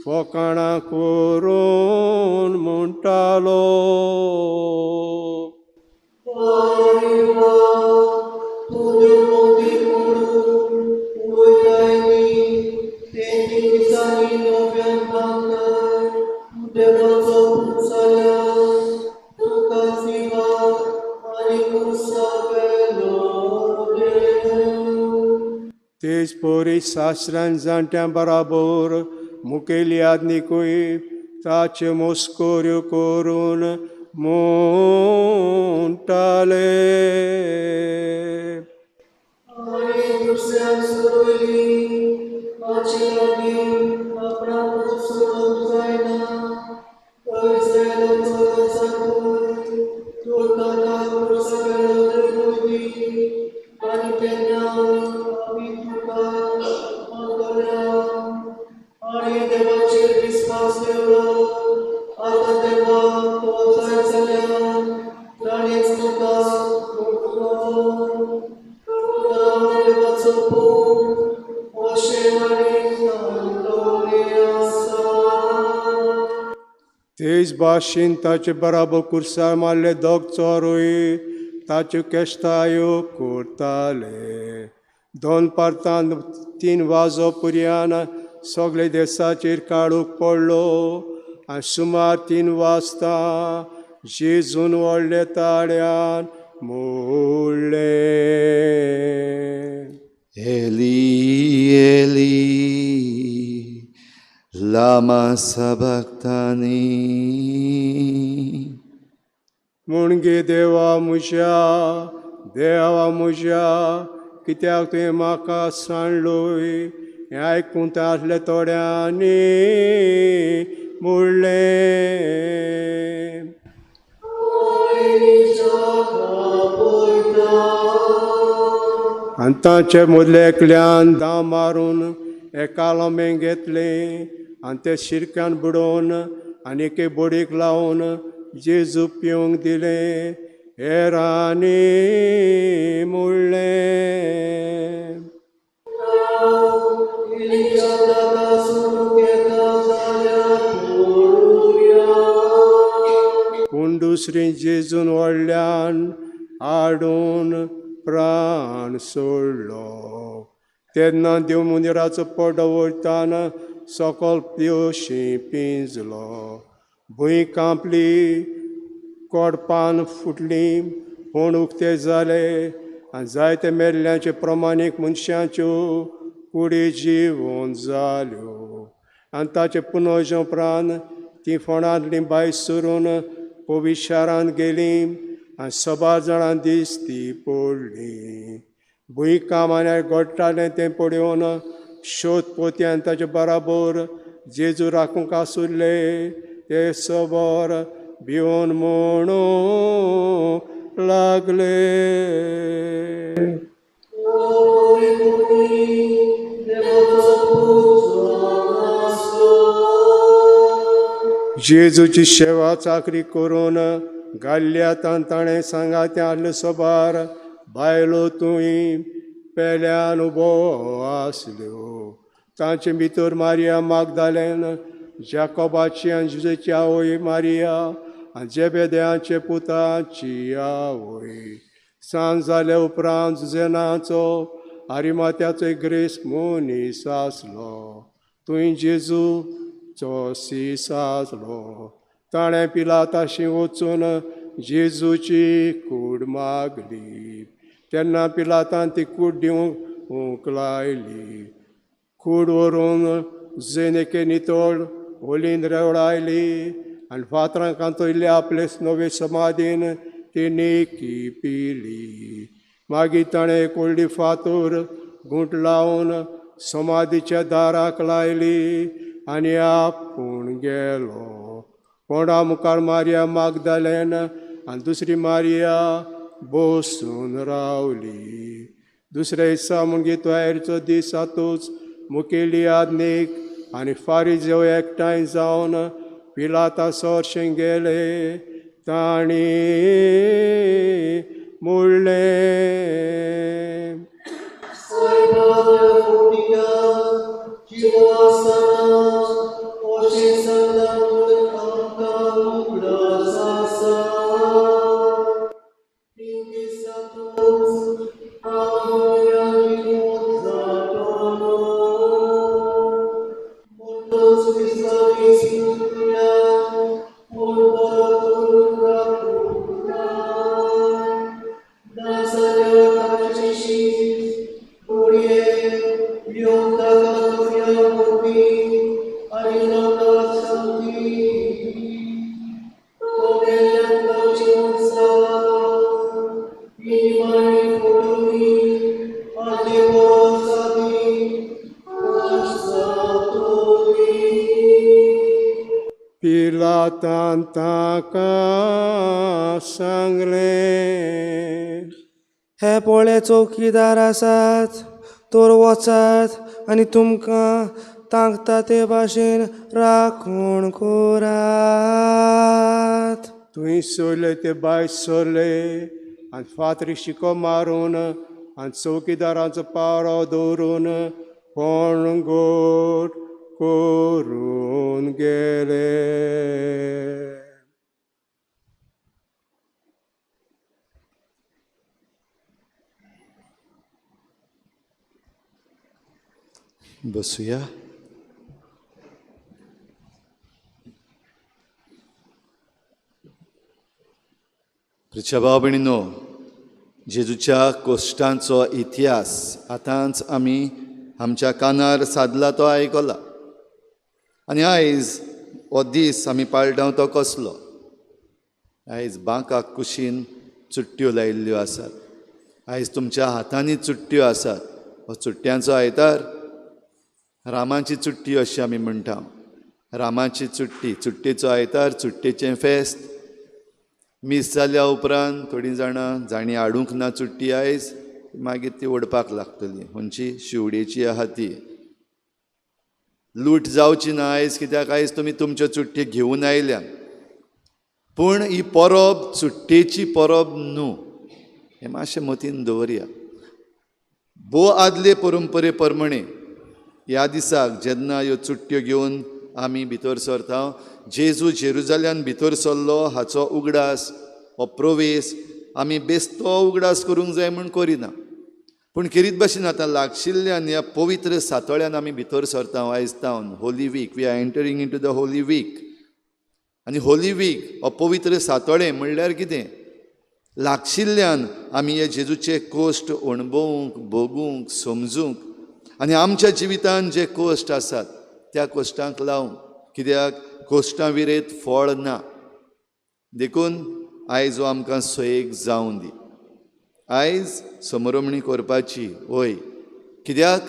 फोकाणां करून म्हणटालो. देवाचो पूत जाल्यार तुका जिवाक आनी खुर्सावेलो देव. तेच परी शास्त्रान जाणट्यां बराबर मुखेली आदनिकूय ताच्यो मस्कऱ्यो करून म्हणटाले. आनी दुसऱ्याक सोडयली ताचे लागीं आपणाकूच सोडूंक जायना. तो इस्रायलाचो राजा पूत, तूं ताका खुर्सावेलो देंवोवं दी आनी तेन्ना आमी तुका मानतल्या. आनी देवाचेर विस्वास दवरलो, आतां देवाक तो जाय जाल्यार ताणेंच तुका सोडलो. तूं देवाचो पूत अशें हाणें सांगलेलें आसा. तेच भाशेन ताचे बराबर कुर्सार मारले दोग चोरूय ताच्यो केश्टायो करताले. दोन पार्तान 3 वाजो पुरयान सगळे देसाचेर काळोख पडलो आनी सुमार 3 वाजता जेजून व्हडल्या ताळ्यान म्हणलें, एली एली लामा सबक्तानी. मुणगे देवा म्हज्या, देवा म्हज्या, कित्याक तुवें म्हाका सांडलोय? हें आयकून थंय आसल्या थोड्यांनी म्हणलें, आनी तांचे मदल्या एकल्यान दाव मारून एका लोमें घेतलें आनी तें शिरक्यान बुडोवन आनी एके बोडीक लावन जेजू पिवंक दिलें. हेरांनी म्हणलें, पूण दुसरी जेजून व्हडल्यान हाडून प्राण सोडलो. तेन्ना देव मंदिराचो पड्डो वयताना सकल पिवशी पिंजलो. भूंय कांपली, कोडपान फुटली, फोंड उक्ते जाले आनी जायते मेल्ल्याचे प्रमाणीक मनशाच्यो कुडी जिवन जाल्यो. आनी ताचे पुनर्ज उपरांत ती फोंडांतली बांय सरून पवित्र शारांत गेली आनी सबार जाणां दिसती पडली. भूंय कामान्यार घडटालें तें पळोवन शोध पोतयान ताचे बराबर जेजू राखूंक आसुल्ले ते सबर भिवन म्हणूंक लागले. जेजूची सेवा चाकरी करून गाल्ल्यातान ताणें सांगाते आसले सबार बायलो तुंय पेल्यान उबो आसल्यो. तांचे भितर मारिया मागदालेन, जाकोबाची आनी जुजेची आवय मारिया आनी जेबेद्यांचे पुताची आवय. सांज जाल्या उपरांत जुजेनाचो आरिमात्याचो एक ग्रेस मनीस आसलो. थंय जेजूचो सीस आसलो. ताणें पिलाताशी वचून जेजूची कूड मागली. तेन्ना पिलातान ती कूड दिवंक लायली. कूड व्हरून जुजेन एके नितळ ओलीन रेवडायली आनी फातरां कांतयल्ले आपले नवे समाधीन ती नेकी पिली. मागीर ताणें एक व्हडली फातर गुंठ लावन समाधीच्या दाराक लायली आनी आपूण गेलो. कोणा मुखार मारिया मागदालेन आनी दुसरी मारिया बसून रावली. दुसऱ्या दिसा म्हणगे तयारीचो दीस जातूच मुखेली आदनीक आनी फारीजेव एकठांय जावन पिलाता सरशें गेले. तांणी म्हणलें, Todos os पिलातान ताका सांगलें, हे पळे चौकीदार आसात, तर वचात आनी तुमकां तांकता ते भाशेन राखण करात. थंय सोयले ते भायर सरले आनी फातरी शिको मारून आनी चौकीदारांचो पारो दवरून कोण गोट करून गेले. बसुया. प्रिच्या भाव भयणीनो, जेजूच्या कोश्टांचो इतिहास आतांच आमी आमच्या कानार सादला तो आयकला. आनी आयज हो दीस आमी पाळटा तो कसलो? आयज बांकाक कुशीन चुट्ट्यो लायिल्ल्यो आसात. आयज तुमच्या हातांनी चुट्ट्यो आसात. हो चुट्ट्यांचो आयतार, रामाची चुट्टी अशी आमी म्हणटा. रामाची चुट्टी, चुट्टेचो आयतार, चुट्टेचें फेस्त. मीस जाल्या उपरांत थोडीं जाणां जांणी हाडूंक ना चुट्टी आयज मागीर ती ओडपाक लागतली. खंयची शिवडेची आहा ती लूट जावची ना आयज, कित्याक आयज तुमी तुमच्यो चुट्टी घेवन आयल्या. पूण ही परब चुट्टेची परब न्हू, हें मातशें मतीन दवरया. भोव आदले परंपरे प्रमाणे ह्या दिसाक जेन्ना ह्यो चुट्ट्यो घेवन आमी भितर सरता, जेजू जेरुजाल्यान भितर सरलो हाचो उगडास, हो प्रवेश आमी बेस्तो उगडास करूंक जाय म्हूण करिना. पूण खेरीत भाशेन आतां लागशिल्ल्यान ह्या पवित्र सातोळ्यान आमी भितर सरता. आयज तावन holy week, we are entering into the holy week. आनी होली वीक हो पवित्र सातोळें म्हणल्यार कितें? लागशिल्ल्यान आमी हे जेजूचे कोश्ट अणभवूंक, भोगूंक, समजूंक आनी आमच्या जिवितान जे कोश्ट आसात त्या कोश्टांक लावंक. कित्याक कोश्टां विरेत फळ ना. देखून आयज हो आमकां सोयेक जावं दी. आयज समरमणी करपाची वय, कित्याक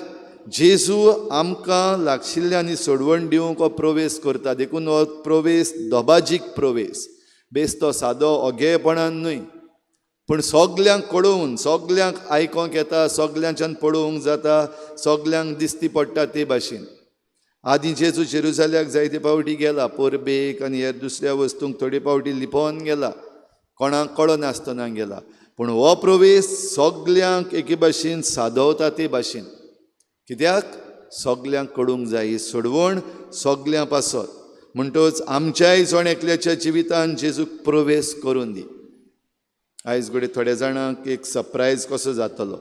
जेजू आमकां लागशिल्ल्यानी सोडवण दिवंक हो प्रवेश करता. देखून हो प्रवेश दबाजीक प्रवेश, बेस्तो सादो अगेपणान न्हय, पूण सगल्यांक कळोवन, सगल्यांक आयकोंक येता, सगल्यांच्यान पळोवंक जाता, सगल्यांक दिसती पडटा ते भाशेन. आदीं जेजू जेरुजाल्याक जायते फावटी गेला, परबेक आनी हेर दुसऱ्या वस्तूंक थोडे फावटी लिपोवन गेला, कोणाक कळनासतना गेला. पूण हो प्रवेश सगल्यांक एके भाशेन सादवता ते भाशेन, कित्याक सगल्यांक कळूंक जाय ही सोडवण सगल्यां पासत. म्हणटच आमच्याय जण एकल्याच्या जिवितान जेजूक प्रवेश करून दी. आयज घडये थोड्या जाणांक एक सरप्रायज कसो जातलो,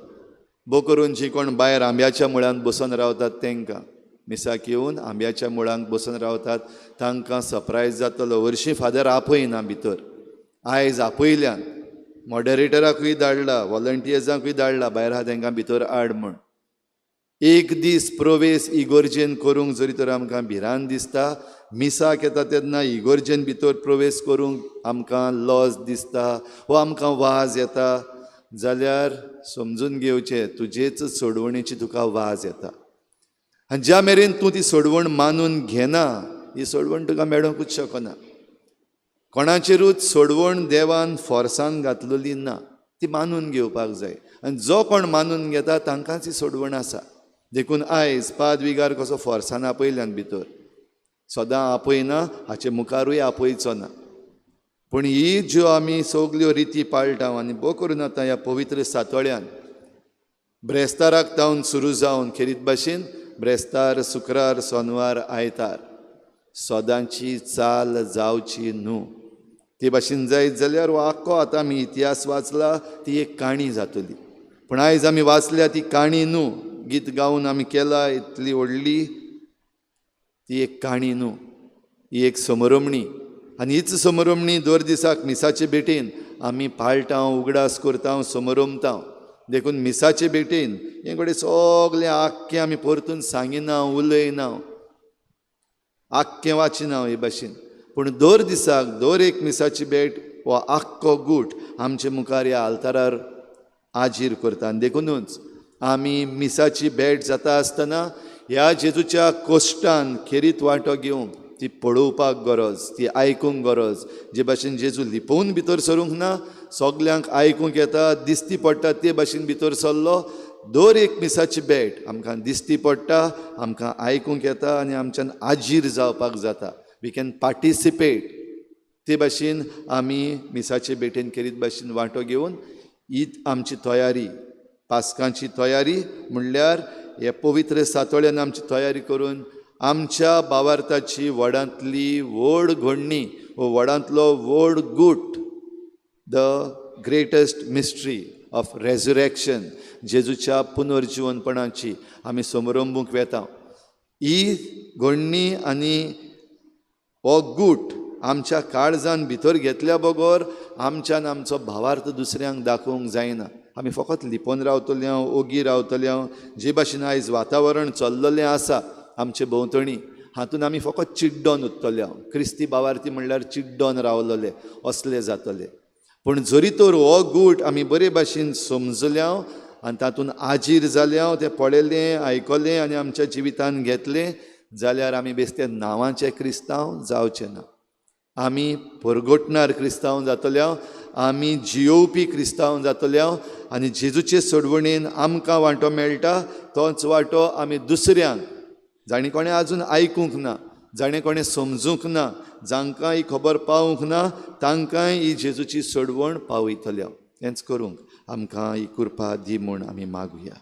भोव करून जी कोण भायर आंब्याच्या मुळांत बसून रावतात तांकां, मिसाक येवन आंब्याच्या मुळांक बसून रावतात तांकां सरप्रायज जातलो. हरशीं फादर आपयना भितर, आयज आपयल्यान मॉडरेटराकूय धाडला, वॉलंटियर्सांकूय धाडला भायर आहा तांकां भितर हाड म्हूण. एक दीस प्रवेश इगोर्जेन करूंक जरी तर आमकां भिरांत दिसता, मिसाक येता तेन्ना इगोर्जेन भितर प्रवेश करूंक आमकां लॉज दिसता वा आमकां वाज येता, जाल्यार समजून घेवचें तुजेच सोडवणेची तुका वाज येता. आनी ज्या मेरेन तूं ती सोडवण मानून घेना, ही सोडवण तुका मेळोंकूच शकना. कोणाचेरूच सोडवण देवान फोर्सान घातलेली ना, ती मानून घेवपाक जाय. आनी जो कोण मानून घेता तांकांच ही सोडवण आसा. देखून आयज पाद विगार कसो फोर्सान आपयल्यान भितर, सदां आपयना, हाचे मुखारूय आपयचो ना. पूण ही ज्यो आमी सगल्यो रिती पाळटा आनी भोव करून आतां ह्या पवित्र सातोळ्यान ब्रेस्ताराक तावन सुरू जावन खेरीत भाशेन ब्रेस्तार, शुक्रार, सोनवार, आयतार सदांची चाल जावची न्हू. ते भाशेन जायत जाल्यार हो आख्खो आतां आमी इतिहास वाचला ती एक काणी जातली. पूण आयज आमी वाचल्या ती काणी न्हू, गीत गावन आमी केला इतली व्हडली, ती एक काणी न्हू, ही एक समरमणी. आनी हीच समरमणी दर दिसाक मिसाचे भेटेन आमी पाळटा, उगडास करता, समरमता. देखून मिसाचे भेटेन हें कडेन सगलें आख्खें आमी परतून सांगिना, उलयना, आख्खें वाचिना हे भाशेन. पूण दर दिसाक दर एक मिसाची भेट हो आख्खो गूट आमचे मुखार ह्या आल्तारार आजीर करता. आनी देखुनूच आमी मिसाची भेट जाता आसतना ह्या जेजूच्या कोश्टान खेरीत वांटो घेवंक, ती पळोवपाक गरज, ती आयकूंक गरज. जे भाशेन जेजू लिपोवन भितर सरूंक ना, सगल्यांक आयकूंक येता, दिसती पडटा ते भाशेन भितर सरलो. दर एक मिसाची भेट आमकां दिसती पडटा, आमकां आयकूंक येता आनी आमच्यान आजीर जावपाक जाता. We can participate. ते भाशेन आमी मिसाचे भेटेन खेरीत भाशेन वांटो घेवन ही आमची तयारी, पास्कांची तयारी म्हणल्यार हे पवित्र सातोळ्यान आमची तयारी करून आमच्या भावार्थाची व्हडांतली व्हड घडणी वो व्हडांतलो व्हड गूट, the greatest mystery of resurrection, जेजूच्या पुनर्जिवनपणाची आमी समारंभूंक वेता. ही घडणी आनी हो गूट आमच्या काळजान भितर घेतल्या बगर आमच्यान आमचो भावार्थ दुसऱ्यांक दाखोवंक जायना. आमी फकत लिपोवन रावतले, ओगी रावतले. जे भाशेन आयज वातावरण चल्ललें आसा आमचे भोंवतणी, हातून आमी फकत चिड्डोन उरतले. क्रिस्ती भावार्थी म्हणल्यार चिड्डोन रावलेले असले जातले. पूण जरी तर हो गूट आमी बरे भाशेन समजल्या आनी तातूंत आजीर जाल्या, तें पळयलें, आयकलें आनी आमच्या जिवितान घेतलें जाल्यार आमी बेस्ते नांवाचे क्रिस्तांव जावचे ना. आमी परगटणार क्रिस्तांव जातले, आमी जियोवपी क्रिस्तांव जातले आनी जेजूचे सोडवणेन आमकां वांटो मेळटा तोच वांटो आमी दुसऱ्यांक, जाणें कोणें आजून आयकूंक ना, जाणें कोणें समजूंक ना, जांकां ही खबर पावूंक ना, तांकांय ही जेजूची सोडवण पावयतले. हेंच करूंक आमकां ही कृपा दी म्हूण आमी मागुया.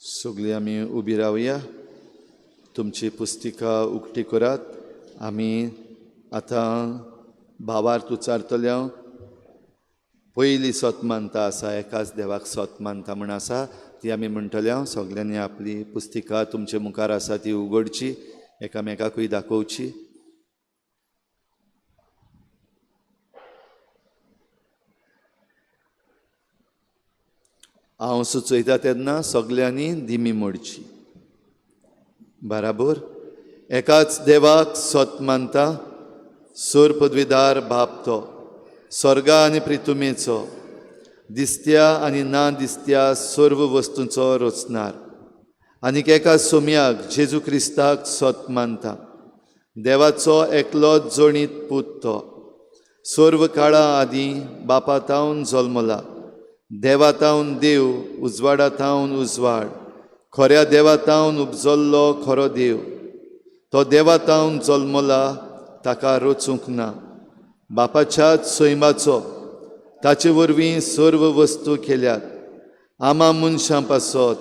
सगळीं आमी उबी रावया. तुमची पुस्तिका उक्ती करात. आमी आतां भावार्थ उच्चारतले. पयली सत मानता आसा, एकाच देवाक सत मानता म्हूण आसा, ती आमी म्हणटले. सगल्यांनी आपली पुस्तिका तुमचे मुखार आसा ती उगडची, एकामेकाकूय दाखोवची. हांव सुचयता तेन्ना सगल्यांनी दिमी मोडची. बराबर. एकाच देवाक सत मानता, सोर पदवीदार बाप तो, स्वर्गा आनी प्रितुमेचो, दिसत्या आनी ना दिसत्या सर्व वस्तूंचो रचणार, आनीक एका सोम्याक जेजू क्रिस्ताक सत मानता, देवाचो एकलो जोणीत पूत तो, सर्व काळा आदीं बापा तावन जल्मला, देवा तावन देव, उजवाडा तावन उजवाड, खऱ्या देवा तावन उपजल्लो खरो देव, तो देवा तावन जल्मला, ताका रचूंक ना, बापाच्याच सैमाचो, ताचे वरवीं सर्व वस्तू केल्यात, आमा मनशां पासत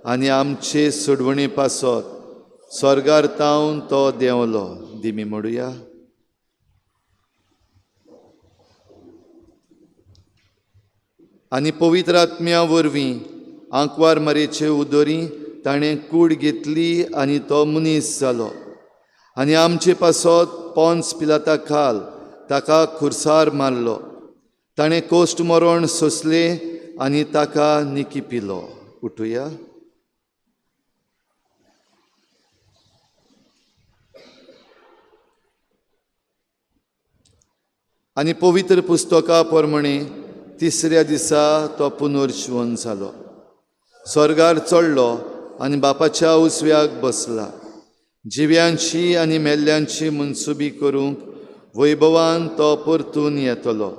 आनी आमचे सोडवणे पासत स्वर्गार तावन तो देंवलो. दिमी मोडुया. आनी पवित्र आत्म्या वरवीं आंकवार मारयेचे उदरी ताणें कूड घेतली आनी तो मनीस जालो आनी आमचे पासत पोन्स पिलाता खाल ताका खुर्सार मारलो. ताणें कोश्ट मरण सोंसलें आनी ताका निकी पिलो. उठुया. आनी पवित्र पुस्तका प्रमाणे तिसऱ्या दिसा तो पुनर्जिवन जालो, स्वर्गार चडलो आनी बापाच्या उजव्याक बसला. जिव्यांची आनी मेल्ल्यांची मनसुबी करूंक वैभवान तो परतून येतलो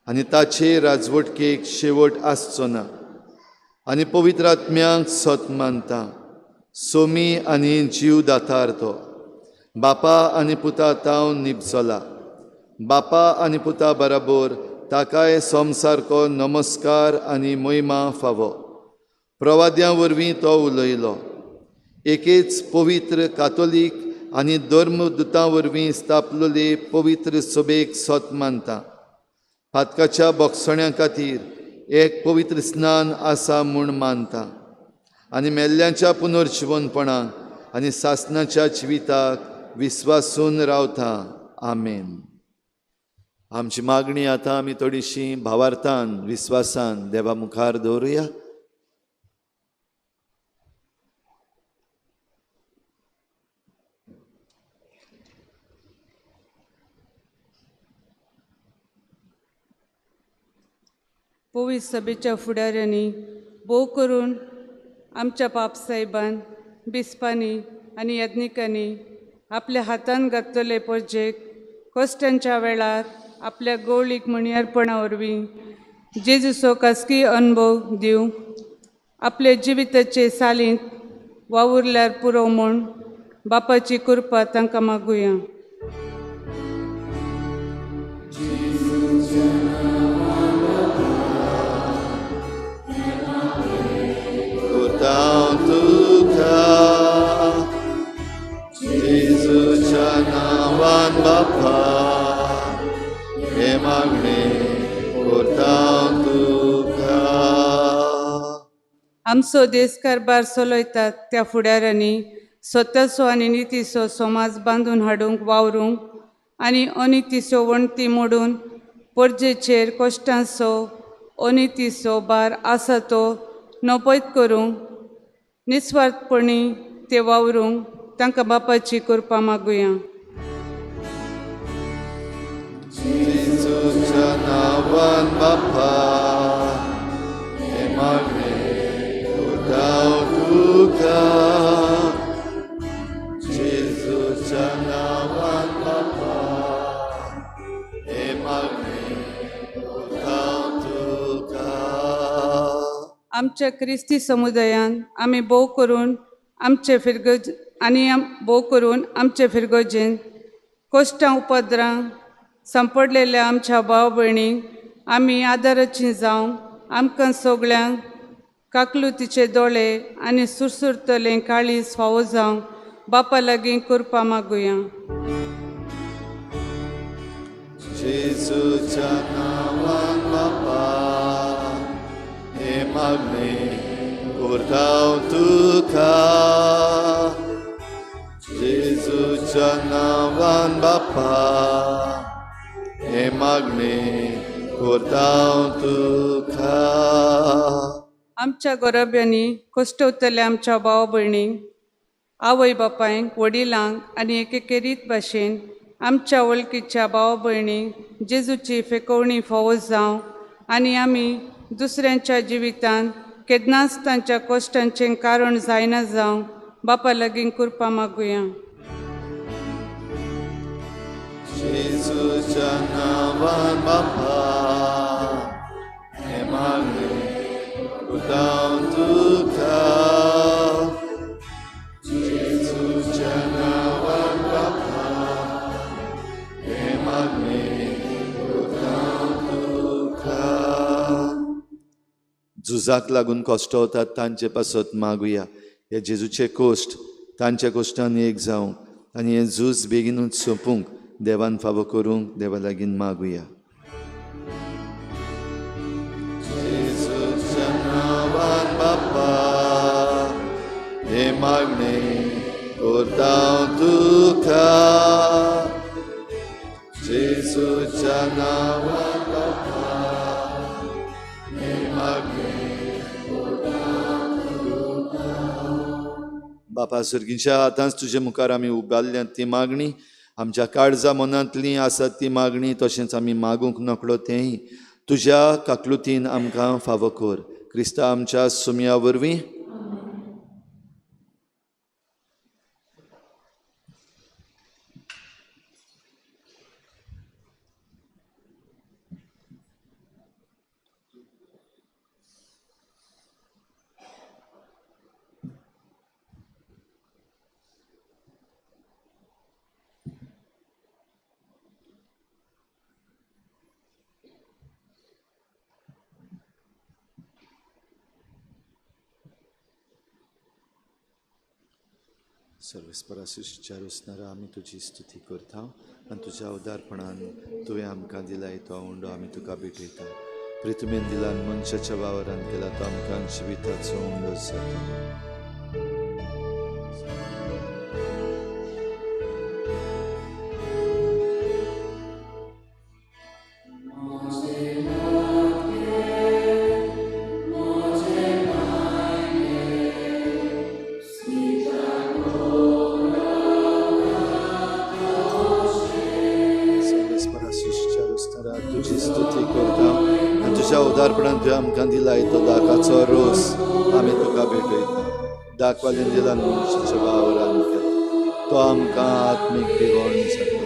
आनी ताचे राजवटकेक शेवट आसचो ना. आनी पवित्र आत्म्यांक सत मानता, सोमी आनी जीव दातार तो, बापा आनी पुता तावन निपजला, बापा आनी पुता बराबर ताकाय सोमसारको नमस्कार आनी महिमा फावो. प्रवाद्यां वरवीं तो उलयलो. एकेच पवित्र कातोलीक आनी धर्मदुतां वरवीं स्थापलेले पवित्र सभेक सत मानता. पातकाच्या बोगसण्यां खातीर एक पवित्र स्नान आसा म्हूण मानता आनी मेल्ल्यांच्या पुनर्जिवनपणाक आनी सासणाच्या जिविताक विस्वासून रावता. आमेन. आमची मागणी आतां आमी थोडीशी भावार्थान विस्वासान देवा मुखार दवरुया. पवित्र सभेच्या फुडाऱ्यांनी भोव करून आमच्या पापसाहेबान बिस्पांनी आनी याज्ञिकांनी आपल्या हातान घातलेले परजेक कश्टांच्या वेळार आपल्या गवळीक म्हणयारपणा वरवीं जेजूचो खासगी अनुभव दिवंक आपल्या जिविताचे सालींत वावुरल्यार पुरो म्हूण बापाची कृपा तांकां मागुया. जेजूच्या नांवान बापा हे मागणे करता तुका. आमचो देश कारभार चलयतात त्या फुडाऱ्यांनी स्वताचो आनी नितीचो समाज बांदून हाडूंक वावरूंक आनी अनितीच्यो वणटी मोडून परजेचेर कश्टांचो अनितीचो भार आसा तो नपयत करूंक निस्वार्थपणी ते वावरूंक तांकां बापाची कृपा मागुया. जेजूच्या नांवान बापा हे मागणे करता तुका. जेजूच्या नांवान बापा हे मागणे करता तुका. आमच्या क्रिस्ती समुदायान आमी भोव करून आमचे फिरगज आनी भोव करून आमचे फिरगजेन कश्टां उपद्रां सांपडलेल्या आमच्या भाव भयणींक आमी आदाराची जावंक आमकां सगळ्यांक काकलुतीचे दोळे आनी सुरसुरतलें काळीज फावो जावंक बापा लागीं कृपा मागुया. जेजूच्या नांवान बापा हे मागणे करता तुका. जेजूच्या नांवान बापा हे मागणे करता तुका. आमच्या गोरब्यांनी कश्टवतल्या आमच्या भाव भयणींक आवय बापायंक वडिलांक आनी एकेके रीत भाशेन आमच्या वळखीच्या भाव भयणींक जेजूची फेकोवणी फावो जावं आनी आमी दुसऱ्यांच्या जिवितांत केन्नाच तांच्या कश्टांचें कारण जायना जावं बापा लागीं कृपा मागुया. जेजूच्या नांवान बापा हे मागणे करता तुका. जेजूच्या नांवान बापा हे मागणे करता तुका. झुजाक लागून कश्ट वतात तांचे पासत मागुया. हे जेजूचे कोश्ट तांच्या कोश्टान एक जावंक आनी हें झूज बेगीनूच सोंपूंक देवान फावो करूंक देवा लागीं मागुया. जेजूच्या नांवान बापा हे मागणे करता तुका. जेजूच्या नांवान बापा हे मागणे करता तुका. बापा सर्गीच्या आतांच तुजे मुखार आमी उबारल्यात ती मागणी आमच्या काळजा मनांतली आसात ती मागणी तशेंच आमी मागूंक नकळो तेंय तुज्या काकलुतीन आमकां फावो कर. क्रिस्ता आमच्या सुमया वरवीं. सर्वेस्पराशिच्या रोसणारा आमी तुजी स्तुती करता आनी तुज्या उदारपणान तुवें आमकां दिलाय तो उंडो आमी तुका भेटयता. प्रितुमेन दिला मनशाच्या वावरान केला तो आमकां जिविताचो उंडो जाता. अभिशेक करता आनी तुज्या उदारपणान तुवें आमकां दिलाय तो दाकाचो रोस आमी तुका भेटयता. दाखवालें दिला मनशाच्या वावरान केलो तो आमकां आत्मीक दिवण जाता.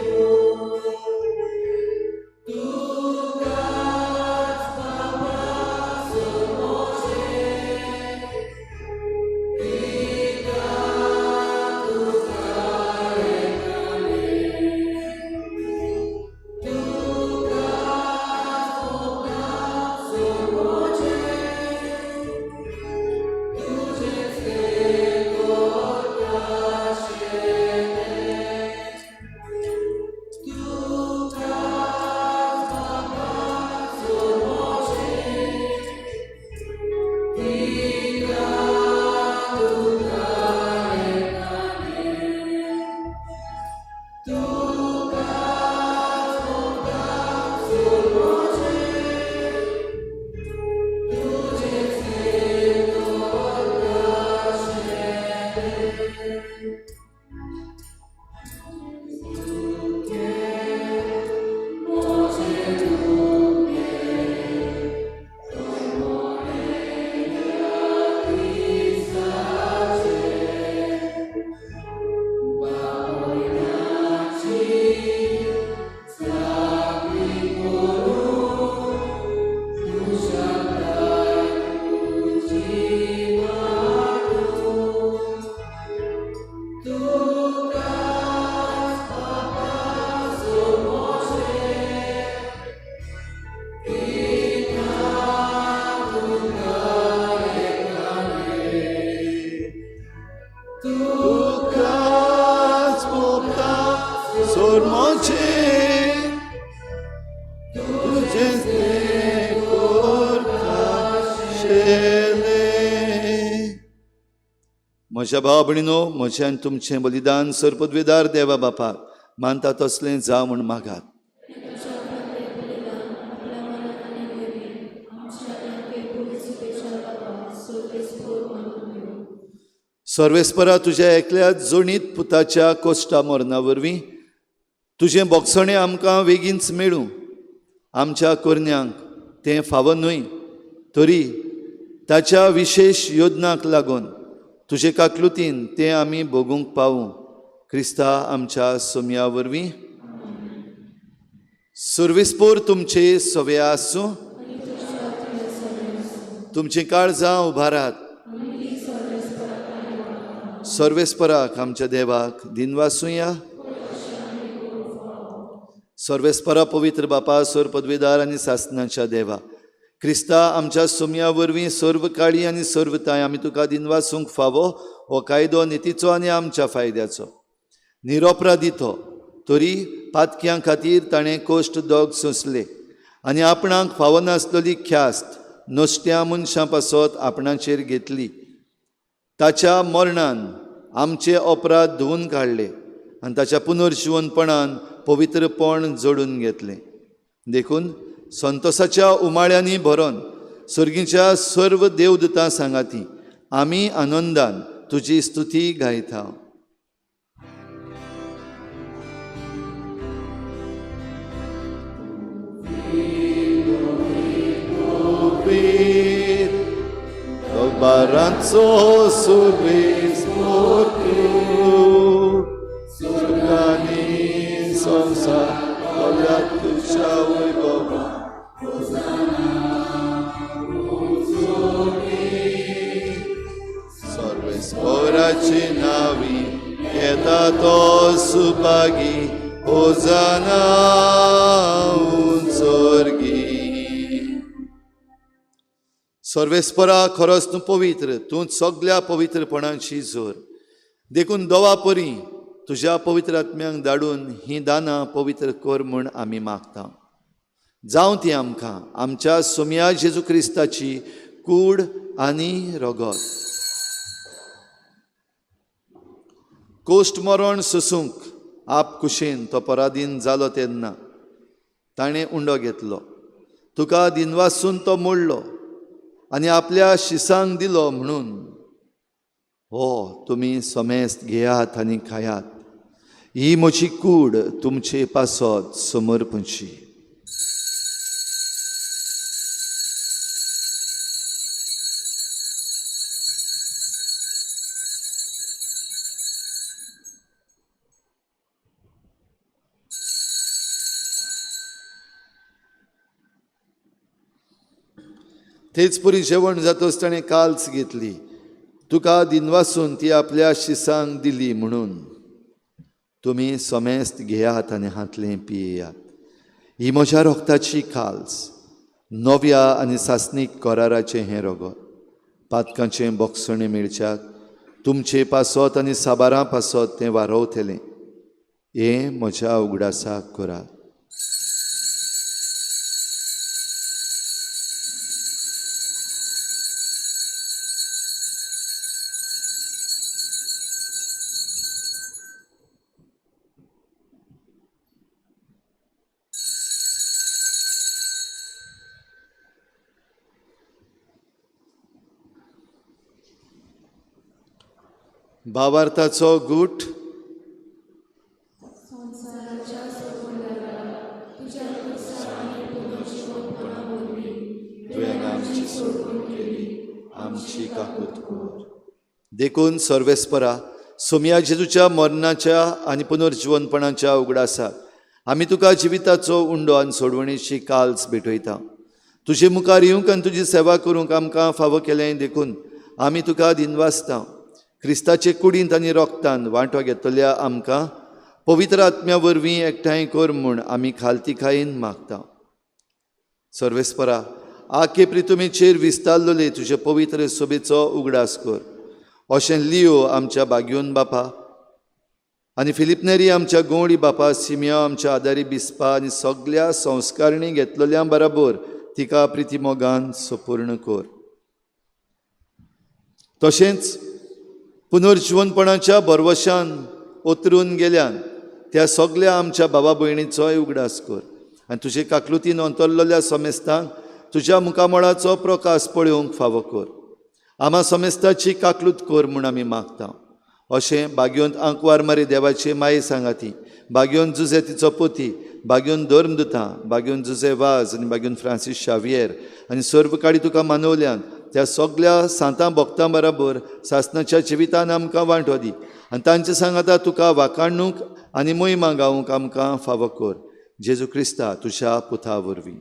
म्हज्या भाव भयणीनो, म्हजें आनी तुमचें बलिदान सरपदवेदार देवा बापाक मानता तसलें जावं म्हूण मागात. सर्वेस्परा तुज्या एकल्या जोणीत पुताच्या कोश्टा मरणा वरवीं तुजें बोगसणें आमकां वेगींच मेळूं. आमच्या करण्यांक तें फावो न्हय तरी ताच्या विशेश योजनाक लागून तुजे काकलुतीन तें आमी भोगूंक पावूं. क्रिस्ता आमच्या सोमया वरवीं. सर्वेस्पोर तुमचे सवे आसूं. तुमचीं काळजां उबारात. सर्वेस्पराक आमच्या देवाक दिनवासुया. सर्वेस्परा पवित्र बापा, सोर पदवेदार आनी सासनाच्या देवा, क्रिस्ता आमच्या सोमया वरवीं सर्व काळी आनी सर्वताय आमी तुका दिनवासूंक फावो हो कायदो नितीचो आनी आमच्या फायद्याचो. निरोपराधितो तरी पातक्यां खातीर ताणें कोश्ट दोग सोंसले आनी आपणाक फावो नासलेली ख्यास्त नश्ट्या मनशां पासत आपणाचेर घेतली. ताच्या मरणान आमचे अपराध धुवून काडले आनी ताच्या पुनर्जिवनपणान पवित्रपण जोडून घेतलें. देखून संतोसाच्या उमाळ्यांनी भरोन सर्गीच्या सर्व देवदूतां सांगाती आमी आनंदान तुजी स्तुती गायता. बारांचो सुर्वेस सुर्गानी संवसार तुझ्या वैभवान सर्वेस्पराचे नावी येता तो सुभागी होजाना उंचोर्गी. सर्वेस्परा खरोच तूं पवित्र, तूं सगल्या पवित्रपणाची जोर. देखून दवा परी तुज्या पवित्र आत्म्यांक धाडून ही दानां पवित्र कर म्हूण आमी मागता. जावं ती आमकां आमच्या सोमया जेजू क्रिस्ताची कूड आनी रगत. कोश्ट मरण सोसूंक आप कुशेन तो पराधीन जालो तेन्ना ताणें उंडो घेतलो. तुका दिनवासून तो मोडलो आनी आपल्या शिसांक दिलो म्हणून हो तुमी समेस्त घेयात आनी खायात. ही म्हजी कूड तुमचे पासत समर्पणची. तेच परी जेवण जातच ताणें काल्स घेतली, तुका दिनवासून ती आपल्या शिसांक दिली म्हणून, तुमी समेस्त घेयात आनी हांतलें पियेयात. ही म्हज्या रोगताची काल्स, नव्या आनी सासणीक कराराचें हें रगत, पातकांचें बोगसणें मेळच्याक तुमचे पासत आनी साबारां पासत तें वारवतलें. हें म्हज्या उगडासाक करात. भावार्थाचो गूट. आमची सोडवणूक केली, आमची काकूत कर. देखून सर्वेस्परा सोमया जेजूच्या मरणाच्या आनी पुनर्जिवनपणाच्या उगडासाक आमी तुका जिविताचो उंडो आनी सोडवणेची काल्स भेटयता. तुजे मुखार येवंक आनी तुजी सेवा करूंक आमकां फावो केलें देखून आमी तुका दिनवासता. क्रिस्ताचे कुडींत आनी रोगतान वांटो घेतल्या आमकां पवित्र आत्म्या वरवीं एकठांय कर म्हूण आमी खालतीकायेन मागता. सर्वेस्परा आखे प्रितुमेचेर विस्तारलेले तुजे पवित्र सोबेचो उगडास कर. अशें लियो आमच्या बाग्योन बापा आनी फिलिपनेरी आमच्या गोवडी बापा, सिमिया आमच्या आदारी बिस्पा आनी सगल्या संस्कारणी घेतलेल्या बराबर तिका प्रितीमोगान सपूर्ण कर. तशेंच पुनर्जिवनपणाच्या भरवशान ओतरून गेल्यान त्या सगल्या आमच्या बाबा भयणीचोय उगडास कर आनी तुजे काकलुतीन अंतरलेल्या समेस्तांक तुज्या मुखामळाचो प्रकाश पळोवंक फावो कर. आमा समेस्ताची काकलूत कर म्हूण आमी मागता. अशें बाग्योन आंकवार मारी देवाची माये सांगाती, बाग्योन जुजे तिचो पोती, बाग्योन धर्मदुतां, बाग्योन जुजे वाज आनी बाग्योन फ्रांसीस शावियर आनी सर्व काळी तुका मानवल्यान त्या सगल्या सांतां भक्तां बराबर सासणाच्या जिवितान आमकां वांटो दी आनी तांचे सांगाता तुका वाखाणूंक आनी मोहिमा गावूंक आमकां फावो कर. जेजू क्रिस्ता तुज्या पुता वरवीं.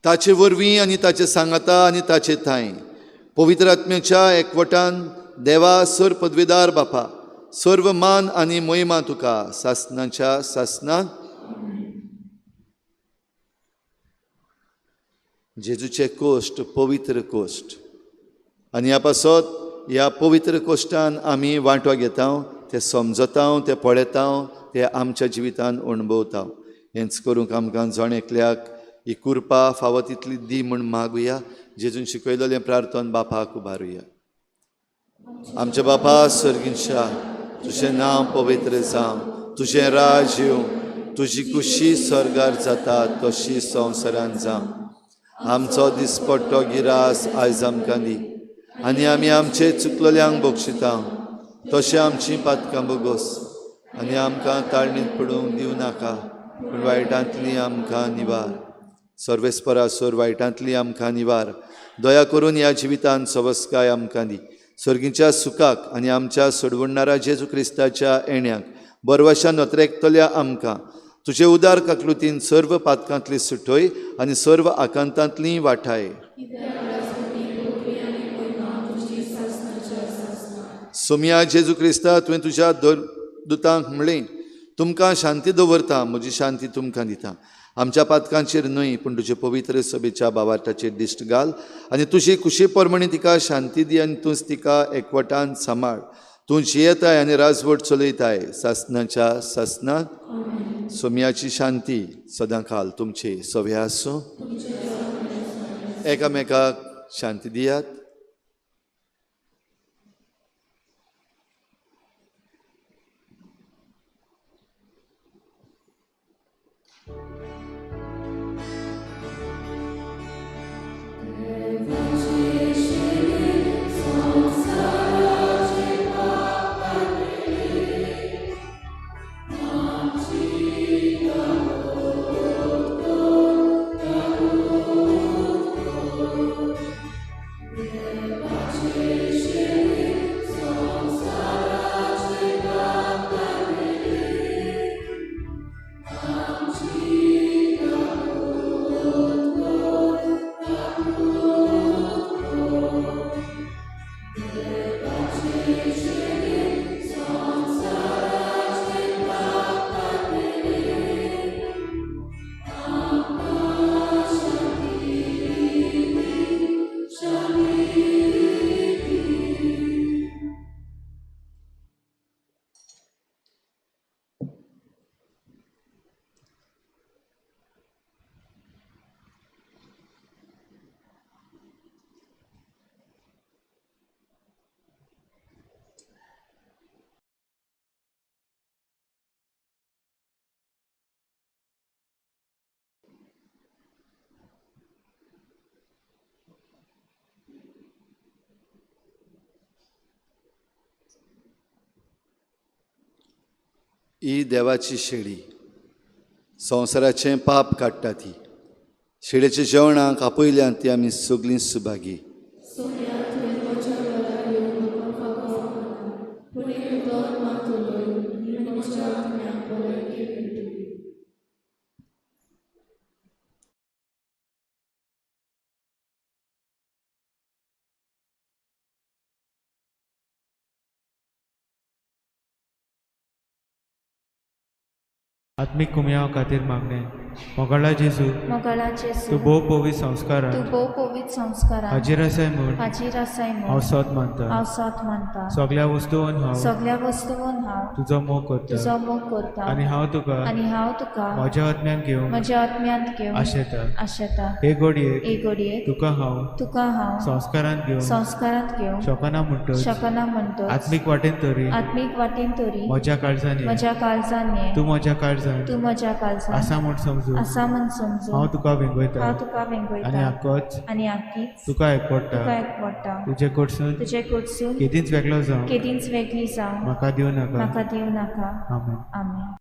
ताचे वरवीं आनी ताचे सांगाता आनी ताचे थांय पवित्र आत्म्याच्या एकवटान देवा सर पदवीदार बापा सर्व मान आनी मोहिमा तुका सासणाच्या सासणाक. जेजूचे कोश्ट पवित्र कोश्ट आनी ह्या पासत ह्या पवित्र कोश्टान आमी वांटो घेता, ते समजता, ते पळयता, ते आमच्या जिवितान अणभवता. हेंच करूंक आमकां जण एकल्याक ही कृपा फावो तितली दी म्हूण मागुया. जेजून शिकयलेलें प्रार्थन बापाक उबारुया. आमच्या बापा सर्गींच्या, तुजें नांव पवित्र जावं, तुजें राज येवं, तुजी कुशी स्वर्गार जाता तशी संवसारान जावं. आमचो दिसपट्टो गिरास आयज आमकां दी आनी आमी आमचे चुकलेल्यांक बक्षिता तशें आमची पातकां बोगोस आनी आमकां ताळणींत पडूंक दिवं नाका, पूण वायटांतली आमकां निवार. सर्वेस्परा सोर वायटांतली आमकां निवार. दया करून ह्या जिवितान सवस्काय आमकां दी. सर्गीच्या सुखाक आनी आमच्या सोडवणणारा जेजू क्रिस्ताच्या येण्याक बरवशान नत्रेकतल्या आमकां तुजे उदार काकलुतीन सर्व पातकांतली सुटय आनी सर्व आकांतांतली वाठाय. सोमया जेजू क्रिस्ता, तुवें तुज्या दुतांक म्हणलें, तुमकां शांती दवरता, म्हजी शांती तुमकां दिता. आमच्या पातकांचेर न्हय पूण तुजे पवित्र सभेच्या बावार्थाचेर दिश्ट घाल आनी तुजी कुशी प्रमाणे तिका शांती दी आनी तूंच तिका एकवटान सांबाळ. तूं जियेताय आनी राजवट चलयताय सासणाच्या सासणाक. सोमयाची शांती सदां काल तुमचे सवे आसूं. एकामेकाक शांती दियात. ही देवाची शेळी संवसाराचें पाप काडटा ती शेळेच्या जेवणाक आपयल्यान ती आमी सगळीं सुभागी. आत्मीक कुमयाव खातीर मागणें. मोगाळा जेजू, मोगाळा जेजू, तूं भोव पवित्र संस्कारान, तूं भोव पवित्र संस्कारान हाजीर आसाय म्हूण, हाजीर आसाय म्हूण हांव सत मानता, हांव सत मानता. सगल्या वस्तून हांव, सगल्या वस्तून हांव तुजो मोग करता, तुजो मोग करता. आनी हांव तुका, आनी हांव तुका म्हज्या आत्म्यान घेवंक, म्हज्या आत्म्यांत घेवंक आशेता, आशेता. हे घडयेक, हे घडयेक तुका हांव, तुका हांव संस्कारांत घेवंक, संस्कारांत घेवंक शकना म्हणटच, शकना म्हणटच, आत्मीक वाटेन तरी, आत्मीक वाटेन तरी म्हज्या काळजान, म्हज्या काळजान ये, तूं म्हज्या काळजान, तूं म्हज्या काळजान आसा म्हूण समजून, आसा म्हूण समजून हांव तुका वेंगयता, हांव तुका वेंगयता. आनी आकोच, आनी आकीच तुका एकवडटा, तुका एकवडटा. तुजे कडसून, तुजे कडसून केदींच वेगळो जावं, केदींच वेगळी जावं म्हाका दिवं नाका, म्हाका दिवं नाका. आमेन. आमेन.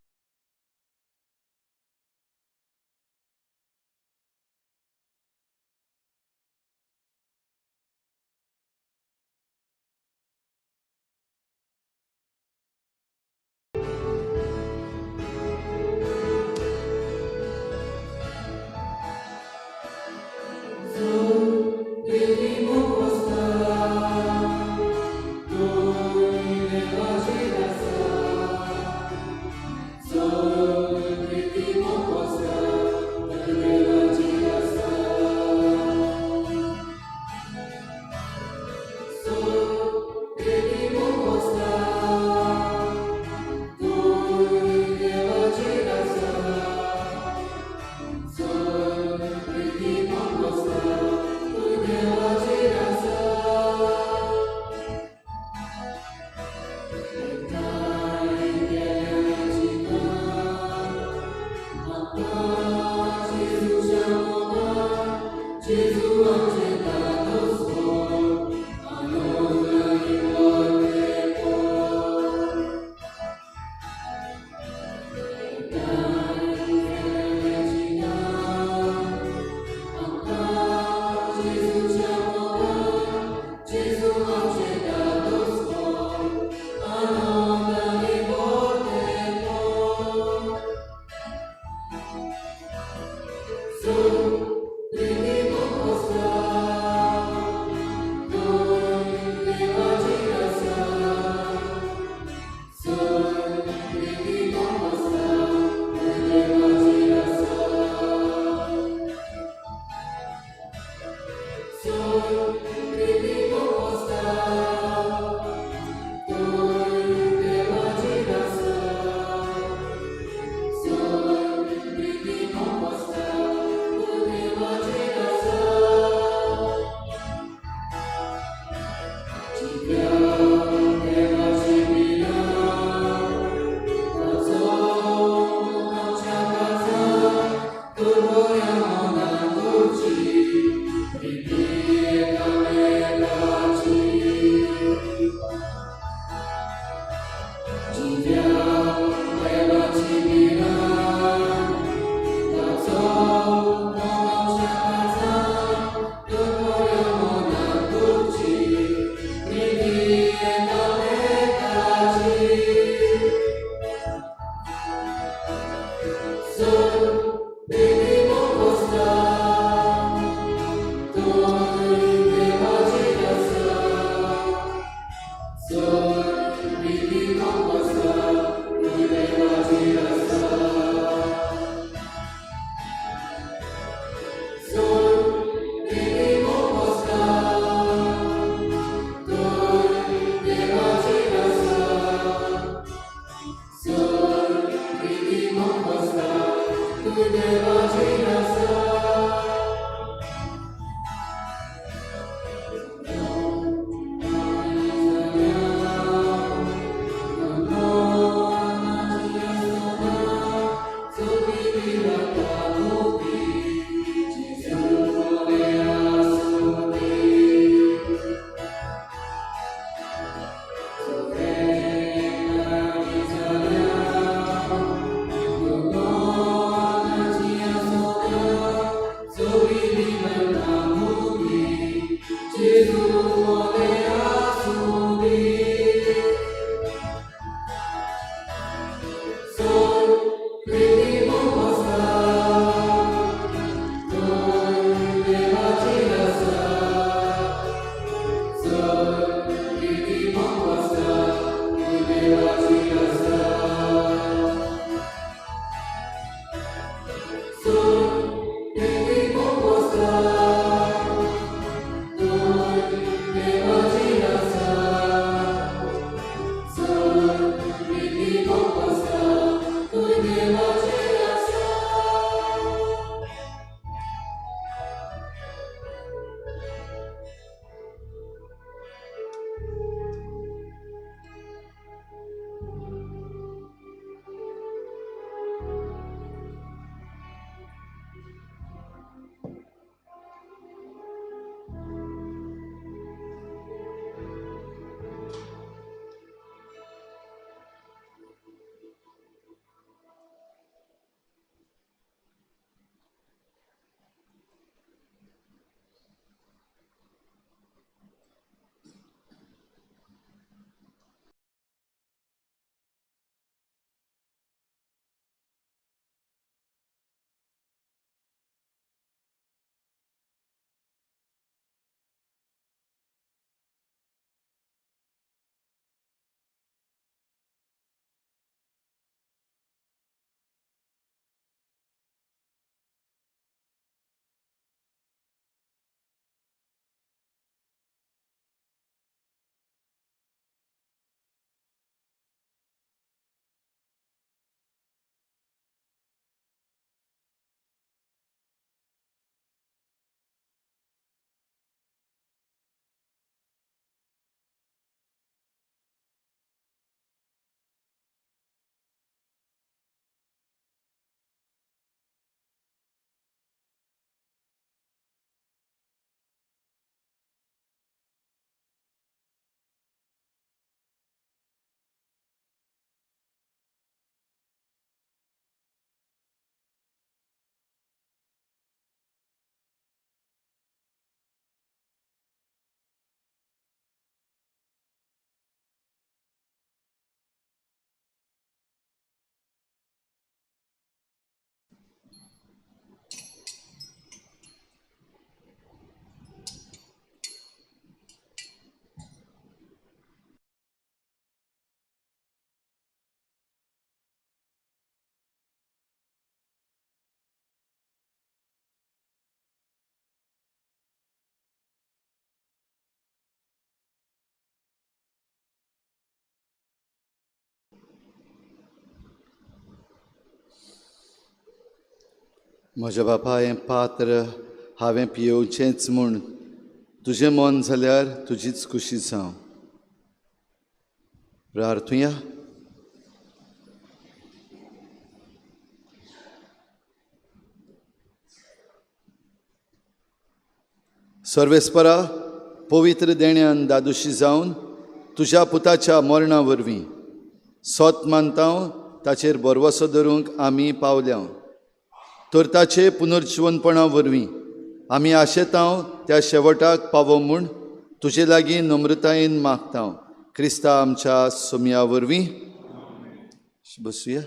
म्हज्या बापा, हें पात्र हांवें पियेवचेंच म्हूण तुजें मन जाल्यार तुजीच खुशी जावं. प्रार्थुया. सर्वेस्परा, पवित्र देण्यान दादोशी जावन तुज्या पुताच्या मरणा वरवीं सोत मानता ताचेर भरवसो धरूंक आमी पावल्या, तर ताचे पुनर्जिवनपणा वरवीं आमी आशेतांव त्या शेवटाक पावो म्हूण तुजे लागीं नम्रतायेन मागता, क्रिस्ता आमच्या सोमया वरवीं. बसुया.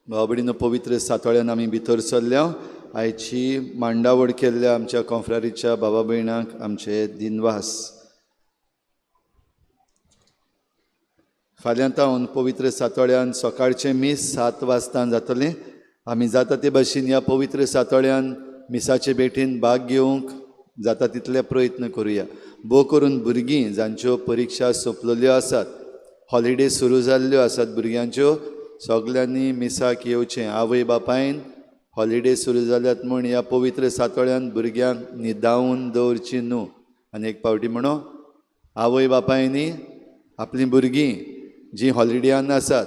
भाव भयणीनो, पवित्र सातोळ्यान आमी भितर सरल्या. आयची मांडावळ केल्ल्या आमच्या कोंफ्रारीच्या बाबा भयणांक आमचे दिनवास. फाल्यां तावन पवित्र सातोळ्यान सकाळचें मीस 7 वाजता जातलें. आमी जाता ते भाशेन ह्या पवित्र सातोळ्यान मिसाचे भेटीन भाग घेवंक जाता तितले प्रयत्न करुया. भोव करून भुरगीं जांच्यो परिक्षा सोंपलेल्यो आसात, हॉलिडे सुरू जाल्ल्यो आसात भुरग्यांच्यो, सगल्यांनी मिसाक येवचें. आवय बापायन हॉलिडे सुरू जाल्यात म्हूण ह्या पवित्र सातोळ्यान भुरग्यांक न्हिदावन दवरची न्हू. आनी एक फावटी म्हणो, आवय बापायनी आपलीं भुरगीं जीं हॉलिडेयान आसात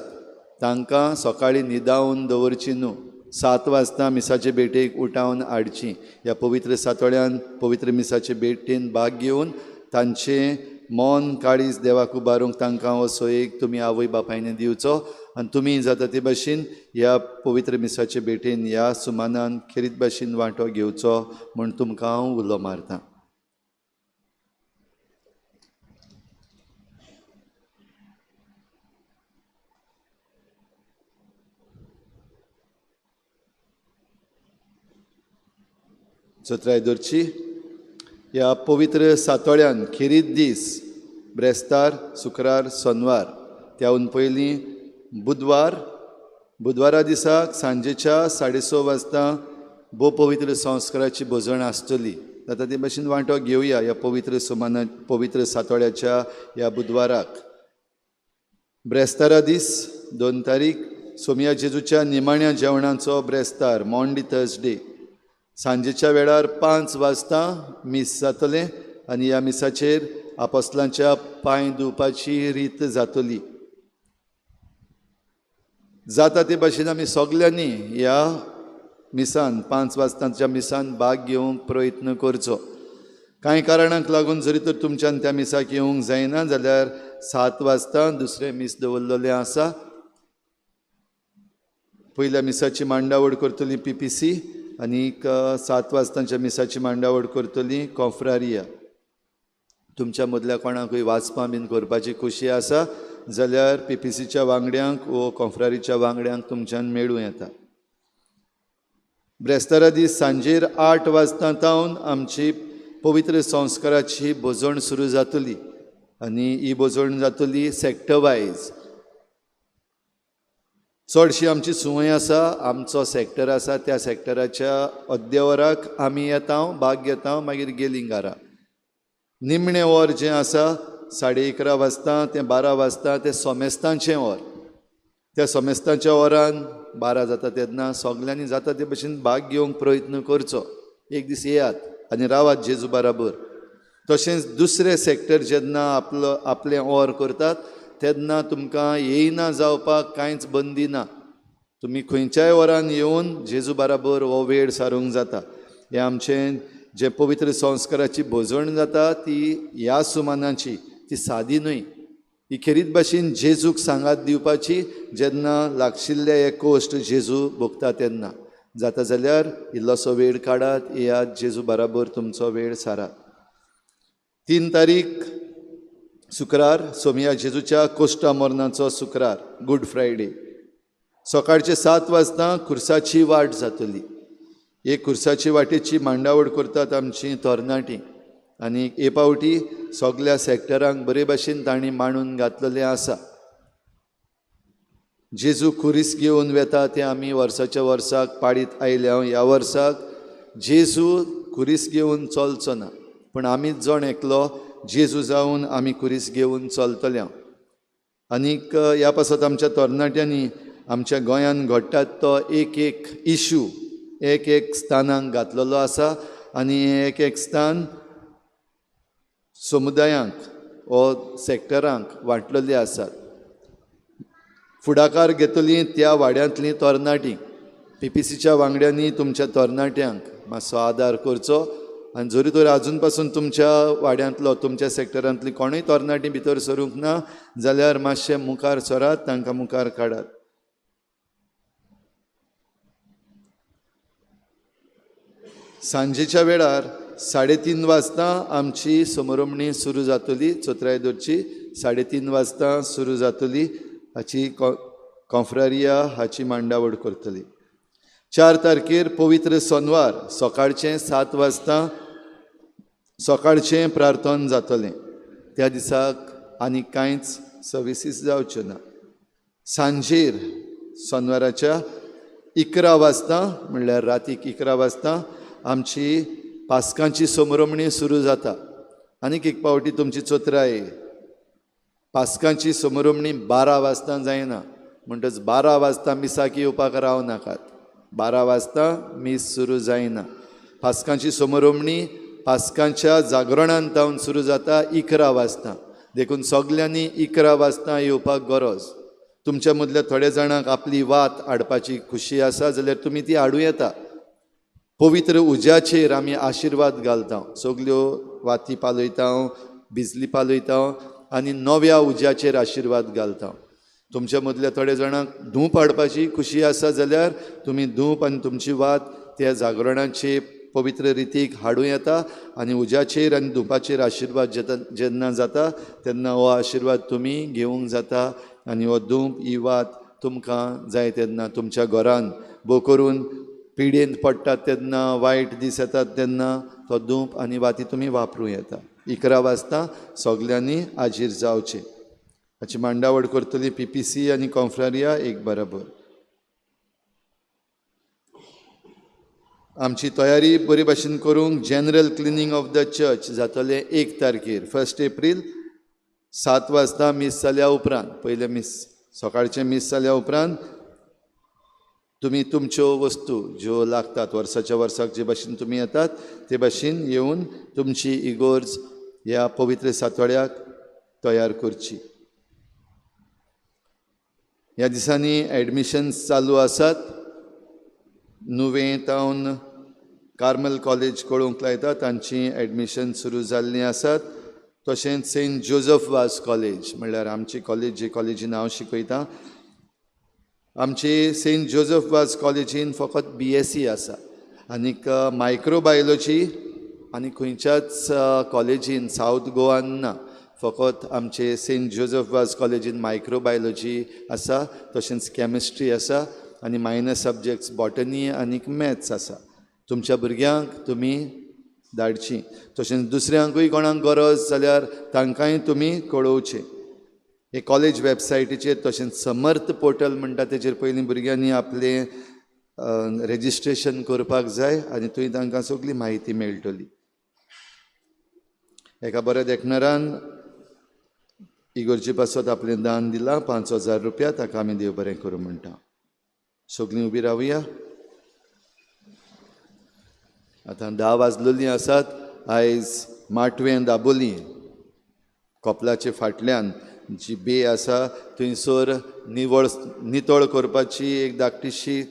तांकां सकाळीं न्हिदावन दवरची न्हू. 7 वाजता मिसाचे भेटेक उठावन हाडची. ह्या पवित्र सातोळ्यान पवित्र मिसाचे भेटेन भाग घेवन तांचें मन काळीज देवाक उबारूंक तांकां हो सोयेक तुमी आवय बापायनी दिवचो. आनी तुमी जाता ते भाशेन ह्या पवित्र मिसाचे भेटेन ह्या सुमानान खेरीत भाशेन वांटो घेवचो म्हूण तुमकां हांव उलो मारतां. चत्राय दवरची. ह्या पवित्र सातोळ्यान खेरीत दीस ब्रेस्तार, शुक्रार, सोनवार, त्याहून पयलीं बुधवार, बुधवारा दिसाक सांजेच्या 6:30 वाजता भोव पवित्र संस्काराची भोजण आसतली. जाता ते भाशेन वांटो घेवया ह्या पवित्र सुमाना पवित्र सातोळ्याच्या ह्या बुधवाराक. ब्रेस्तारा दीस 2 तारीख सोमया जेजूच्या निमाण्या जेवणाचो ब्रेस्तार, मॉन्डी थर्सडे, सांजेच्या वेळार 5 वाजता मीस जातलें आनी ह्या मिसाचेर आपोस्लांच्या पांय धुवपाची रीत जातली. जाता ते भाशेन आमी सगल्यांनी ह्या मिसान 5 वाजताच्या मिसान भाग घेवंक प्रयत्न करचो. कांय कारणांक लागून जरी तर तुमच्यान त्या मिसाक येवंक जायना जाल्यार 7 वाजता दुसरें मीस दवरलेलें आसा. पयल्या मिसाची मांडावळ करतली PPC आनीक 7 वाजताच्या मिसाची मांडावळ करतली कोंफ्रारिया. तुमच्या मदल्या कोणाकूय वाचपां बीन करपाची खुशी आसा जाल्यार PPCच्या वांगड्यांक वो कोंफ्रारीच्या वांगड्यांक तुमच्यान मेळूं येता. ब्रेस्तारा दीस सांजेर 8 वाजता तावन आमची पवित्र संस्काराची भोजण सुरू जातली आनी ही भोजण जातली सेक्टर वायज. चडशी आमची सुंवय आसा, आमचो सेक्टर आसा त्या सेक्टराच्या अद्यावराक आमी येता, भाग घेता, मागीर गेलीं घरा. निमणें वर जें आसा 11:30 वाजता तें 12 वाजता तें सोमेस्तांचें वर. त्या सोमेस्तांच्या वरान 12 जाता तेन्ना सगल्यांनी जाता ते भशेन भाग घेवंक प्रयत्न करचो. एक दीस येयात आनी रावात जेजू बराबर. तशेंच दुसरे सेक्टर जेन्ना आपलो आपलें वर करतात तेन्ना तुमकां येयना जावपाक कांयच बंदी ना. तुमी खंयच्याय वरान येवन जेजू बराबर हो वेळ सारूंक जाता. हें आमचें जें पवित्र संस्काराची भोजण जाता ती ह्या सुमानाची, ती सादी न्हय. ही खेरीत भाशेन जेजूक सांगात दिवपाची जेन्ना लागशिल्ले हे कोश्ट जेजू भोगता तेन्ना. जाता जाल्यार इल्लोसो वेळ काडात, येयात, जेजू बराबर तुमचो वेळ सारात. 3 तारीख शुक्रार, सोमया जेजूच्या कोश्टा मरणाचो शुक्रार, गुड फ्रायडे. सकाळचे 7 वाजता खुर्साची वाट जातली. एक खुर्साची वाटेची मांडावळ करतात आमची तरणाटी आनी हे पावटी सगल्या सेक्टरांक बरे भाशेन तांणी मांडून घातलेलें आसा. जेजू खुरीस घेवन वेता तें आमी वर्साच्या वर्साक पाळीत आयल्या. ह्या वर्साक जेजू खुरीस घेवन चलचो ना, पूण आमी जण एकलो जेजू जावन आमी खुरीस घेवन चलतले. आनीक ह्या पासत आमच्या तरणाट्यांनी आमच्या गोंयांत घडटात तो एक एक इशू एक एक स्थानाक घातलेलो आसा आनी एक एक स्थान समुदायांक वो सेक्टरांक वांटलेली आसात. फुडाकार घेतली त्या वाड्यांतलीं तरणाटीं पीपीसीच्या वांगड्यांनी तुमच्या तरणाट्यांक मातसो आदार करचो आनी जरी तर आजून पासून तुमच्या वाड्यांतलो तुमच्या सेक्टरांतली कोणूय तरणाटीं भितर सरूंक ना जाल्यार मातशें मुखार सरात, तांकां मुखार काडात. सांजेच्या वेळार 3:30 वाजता आमची समरमणी सुरू जातली. चोत्राय दवरची 3:30 वाजता सुरू जातली. हाची कॉन्फ्रारिया हाची मांडावळ करतली. 4 तारखेर पवित्र सोनवार सकाळचें 7 वाजता सकाळचें प्रार्थन जातलें. त्या दिसाक आनी कांयच सर्विसीस जावच्यो ना. सांजेर सोनवाराच्या 11 वाजता म्हणल्यार रातीक 11 वाजता आमची पास्कांची समरमणी सुरू जाता. आनीक एक पावटी तुमची चोत्राय पास्कांची समरमणी 12 वाजता जायना, म्हणटच 12 वाजता मिसाक येवपाक राव नाकात. 12 वाजता मीस सुरू जायना. पास्कांची समरमणी पास्कांच्या जागरणान जावन सुरू जाता 11 वाजता. देखून सगल्यांनी 11 वाजता येवपाक गरज. तुमच्या मदल्या थोड्या जाणांक आपली वात हाडपाची खुशी आसा जाल्यार तुमी ती हाडूं येता. पवित्र उज्याचेर आमी आशिर्वाद घालता, सगल्यो वाती पालयता, बिजली पालयता आनी नव्या उज्याचेर आशिर्वाद घालता. तुमच्या मदल्या थोड्या जाणांक धूप हाडपाची खुशी आसा जाल्यार तुमी धूप आनी तुमची वात त्या जागरणाचे पवित्र रितीक हाडूं येता आनी उज्याचेर आनी धुपाचेर आशिर्वाद जेन्ना जाता तेन्ना हो आशिर्वाद तुमी घेवंक जाता आनी हो धूप ही वात तुमकां जाय तेन्ना तुमच्या घरान भोव करून पिडेंत पडटात तेन्ना वायट दीस येतात तेन्ना तो धूप आनी वाती तुमी वापरूं येता. 11 वाजता सगल्यांनी हाजीर जावचें. हाची मांडावळ करतली पीपीसी आनी कॉन्फ्रारिया एक बराबर. आमची तयारी बरी भाशेन करूंक general cleaning of the church जातलें 1 तारखेर 1 एप्रील 7 वाजता मीस जाल्या उपरांत. पयलें मीस सकाळचें मीस जाल्या उपरांत तुमी तुमच्यो वस्तू ज्यो लागतात वर्साच्या वर्साक जे भाशेन तुमी येतात ते भाशेन येवन तुमची इगोर्ज ह्या पवित्र सातोळ्याक तयार करची. ह्या दिसांनी एडमिशन्स चालू आसात. नुवें टावन कार्मल कॉलेज कळोवंक लायता तांची एडमिशन सुरू जाल्लीं आसात. तशेंच सेंट जोजफ वाज कॉलेज म्हणल्यार आमची कॉलेज जे कॉलेजीन हांव शिकयतां आमची सेंट जोजफ वाज कॉलेजीन फकत BSc आसा आनीक मायक्रोबायोलॉजी आनी खंयच्याच कॉलेजीन सावथ गोवान ना. फकत आमचे सेंट जोजफ वाज कॉलेजीन मायक्रोबायोलॉजी आसा, तशेंच केमिस्ट्री आसा आनी मायनर सब्जेक्ट्स बॉटनी आनीक मॅथ्स आसा. तुमच्या भुरग्यांक तुमी धाडची, तशेंच दुसऱ्यांकूय कोणाक गरज जाल्यार तांकांय तुमी कळोवचें. हे कॉलेज वेबसायटीचेर तशेंच समर्थ पोर्टल म्हणटा तेचेर पयलीं भुरग्यांनी आपलें रेजिस्ट्रेशन करपाक जाय आनी थंय तांकां सगळी म्हायती मेळटली. एका बऱ्या देखणारान इगोर्जे पासत आपलें दान दिलां 5000 रुपया, ताका आमी देव बरें करूं म्हणटा. सगळीं उबी रावया. आतां 10 वाजलेलीं आसात. आयज माटवें दाबोली कपलाचे फाटल्यान जी बे आसा थंयसर निवळ नितळ करपाची एक धाकटीशी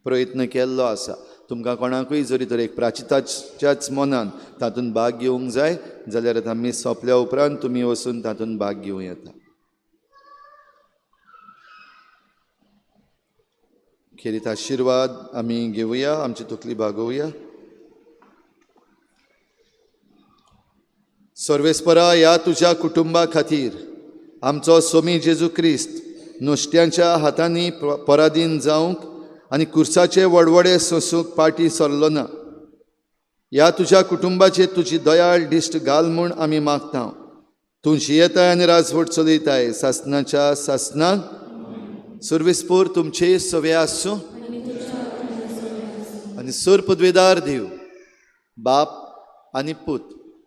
प्रयत्न केल्लो आसा. तुमकां कोणाकूय जरी तर एक प्राचिताच्याच मनान तातूंत भाग घेवंक जाय जाल्यार आतां मीस सोंपल्या उपरांत तुमी वचून तातूंत भाग घेवं येता. खेरीत आशिर्वाद आमी घेवया, आमची तकली भागोवया. सर्वेस्परा ह्या तुज्या कुटुंबा खातीर आमचो सोमी जेजू क्रिस्त नुस्त्यांच्या हातांनी पराधीन जावंक आनी कुर्साचे वडवडे सोंसूंक पाटी सरलो ना. ह्या तुज्या कुटुंबाचेर तुजी दयाळ दिश्ट घाल म्हूण आमी मागता. तूं जियेताय आनी राजवट चलयताय सासनाच्या सासनाक. सर्वेस्पोर तुमचे सवे आसूं आनी सोर पदवेदार देव बाप आनी पूत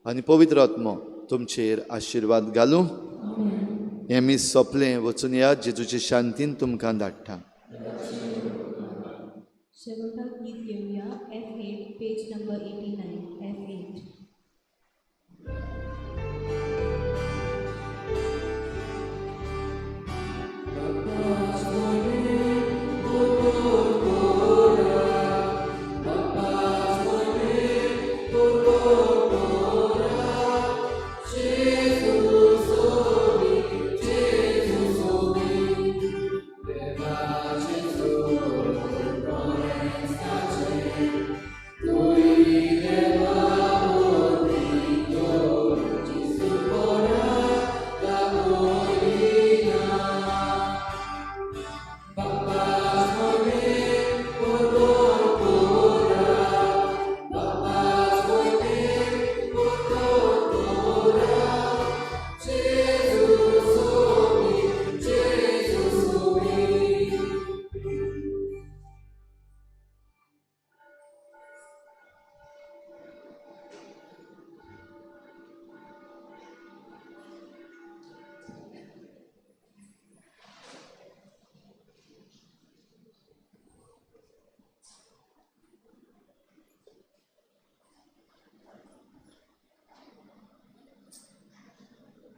आनी पवित्र आत्मो तुमचेर आशिर्वाद घालूं. हें मीस सोंपलें. वचून यात. जेजूचे शांतीन तुमकां धाडटा. शेवटाक गीत घेवया F 8 page number 89.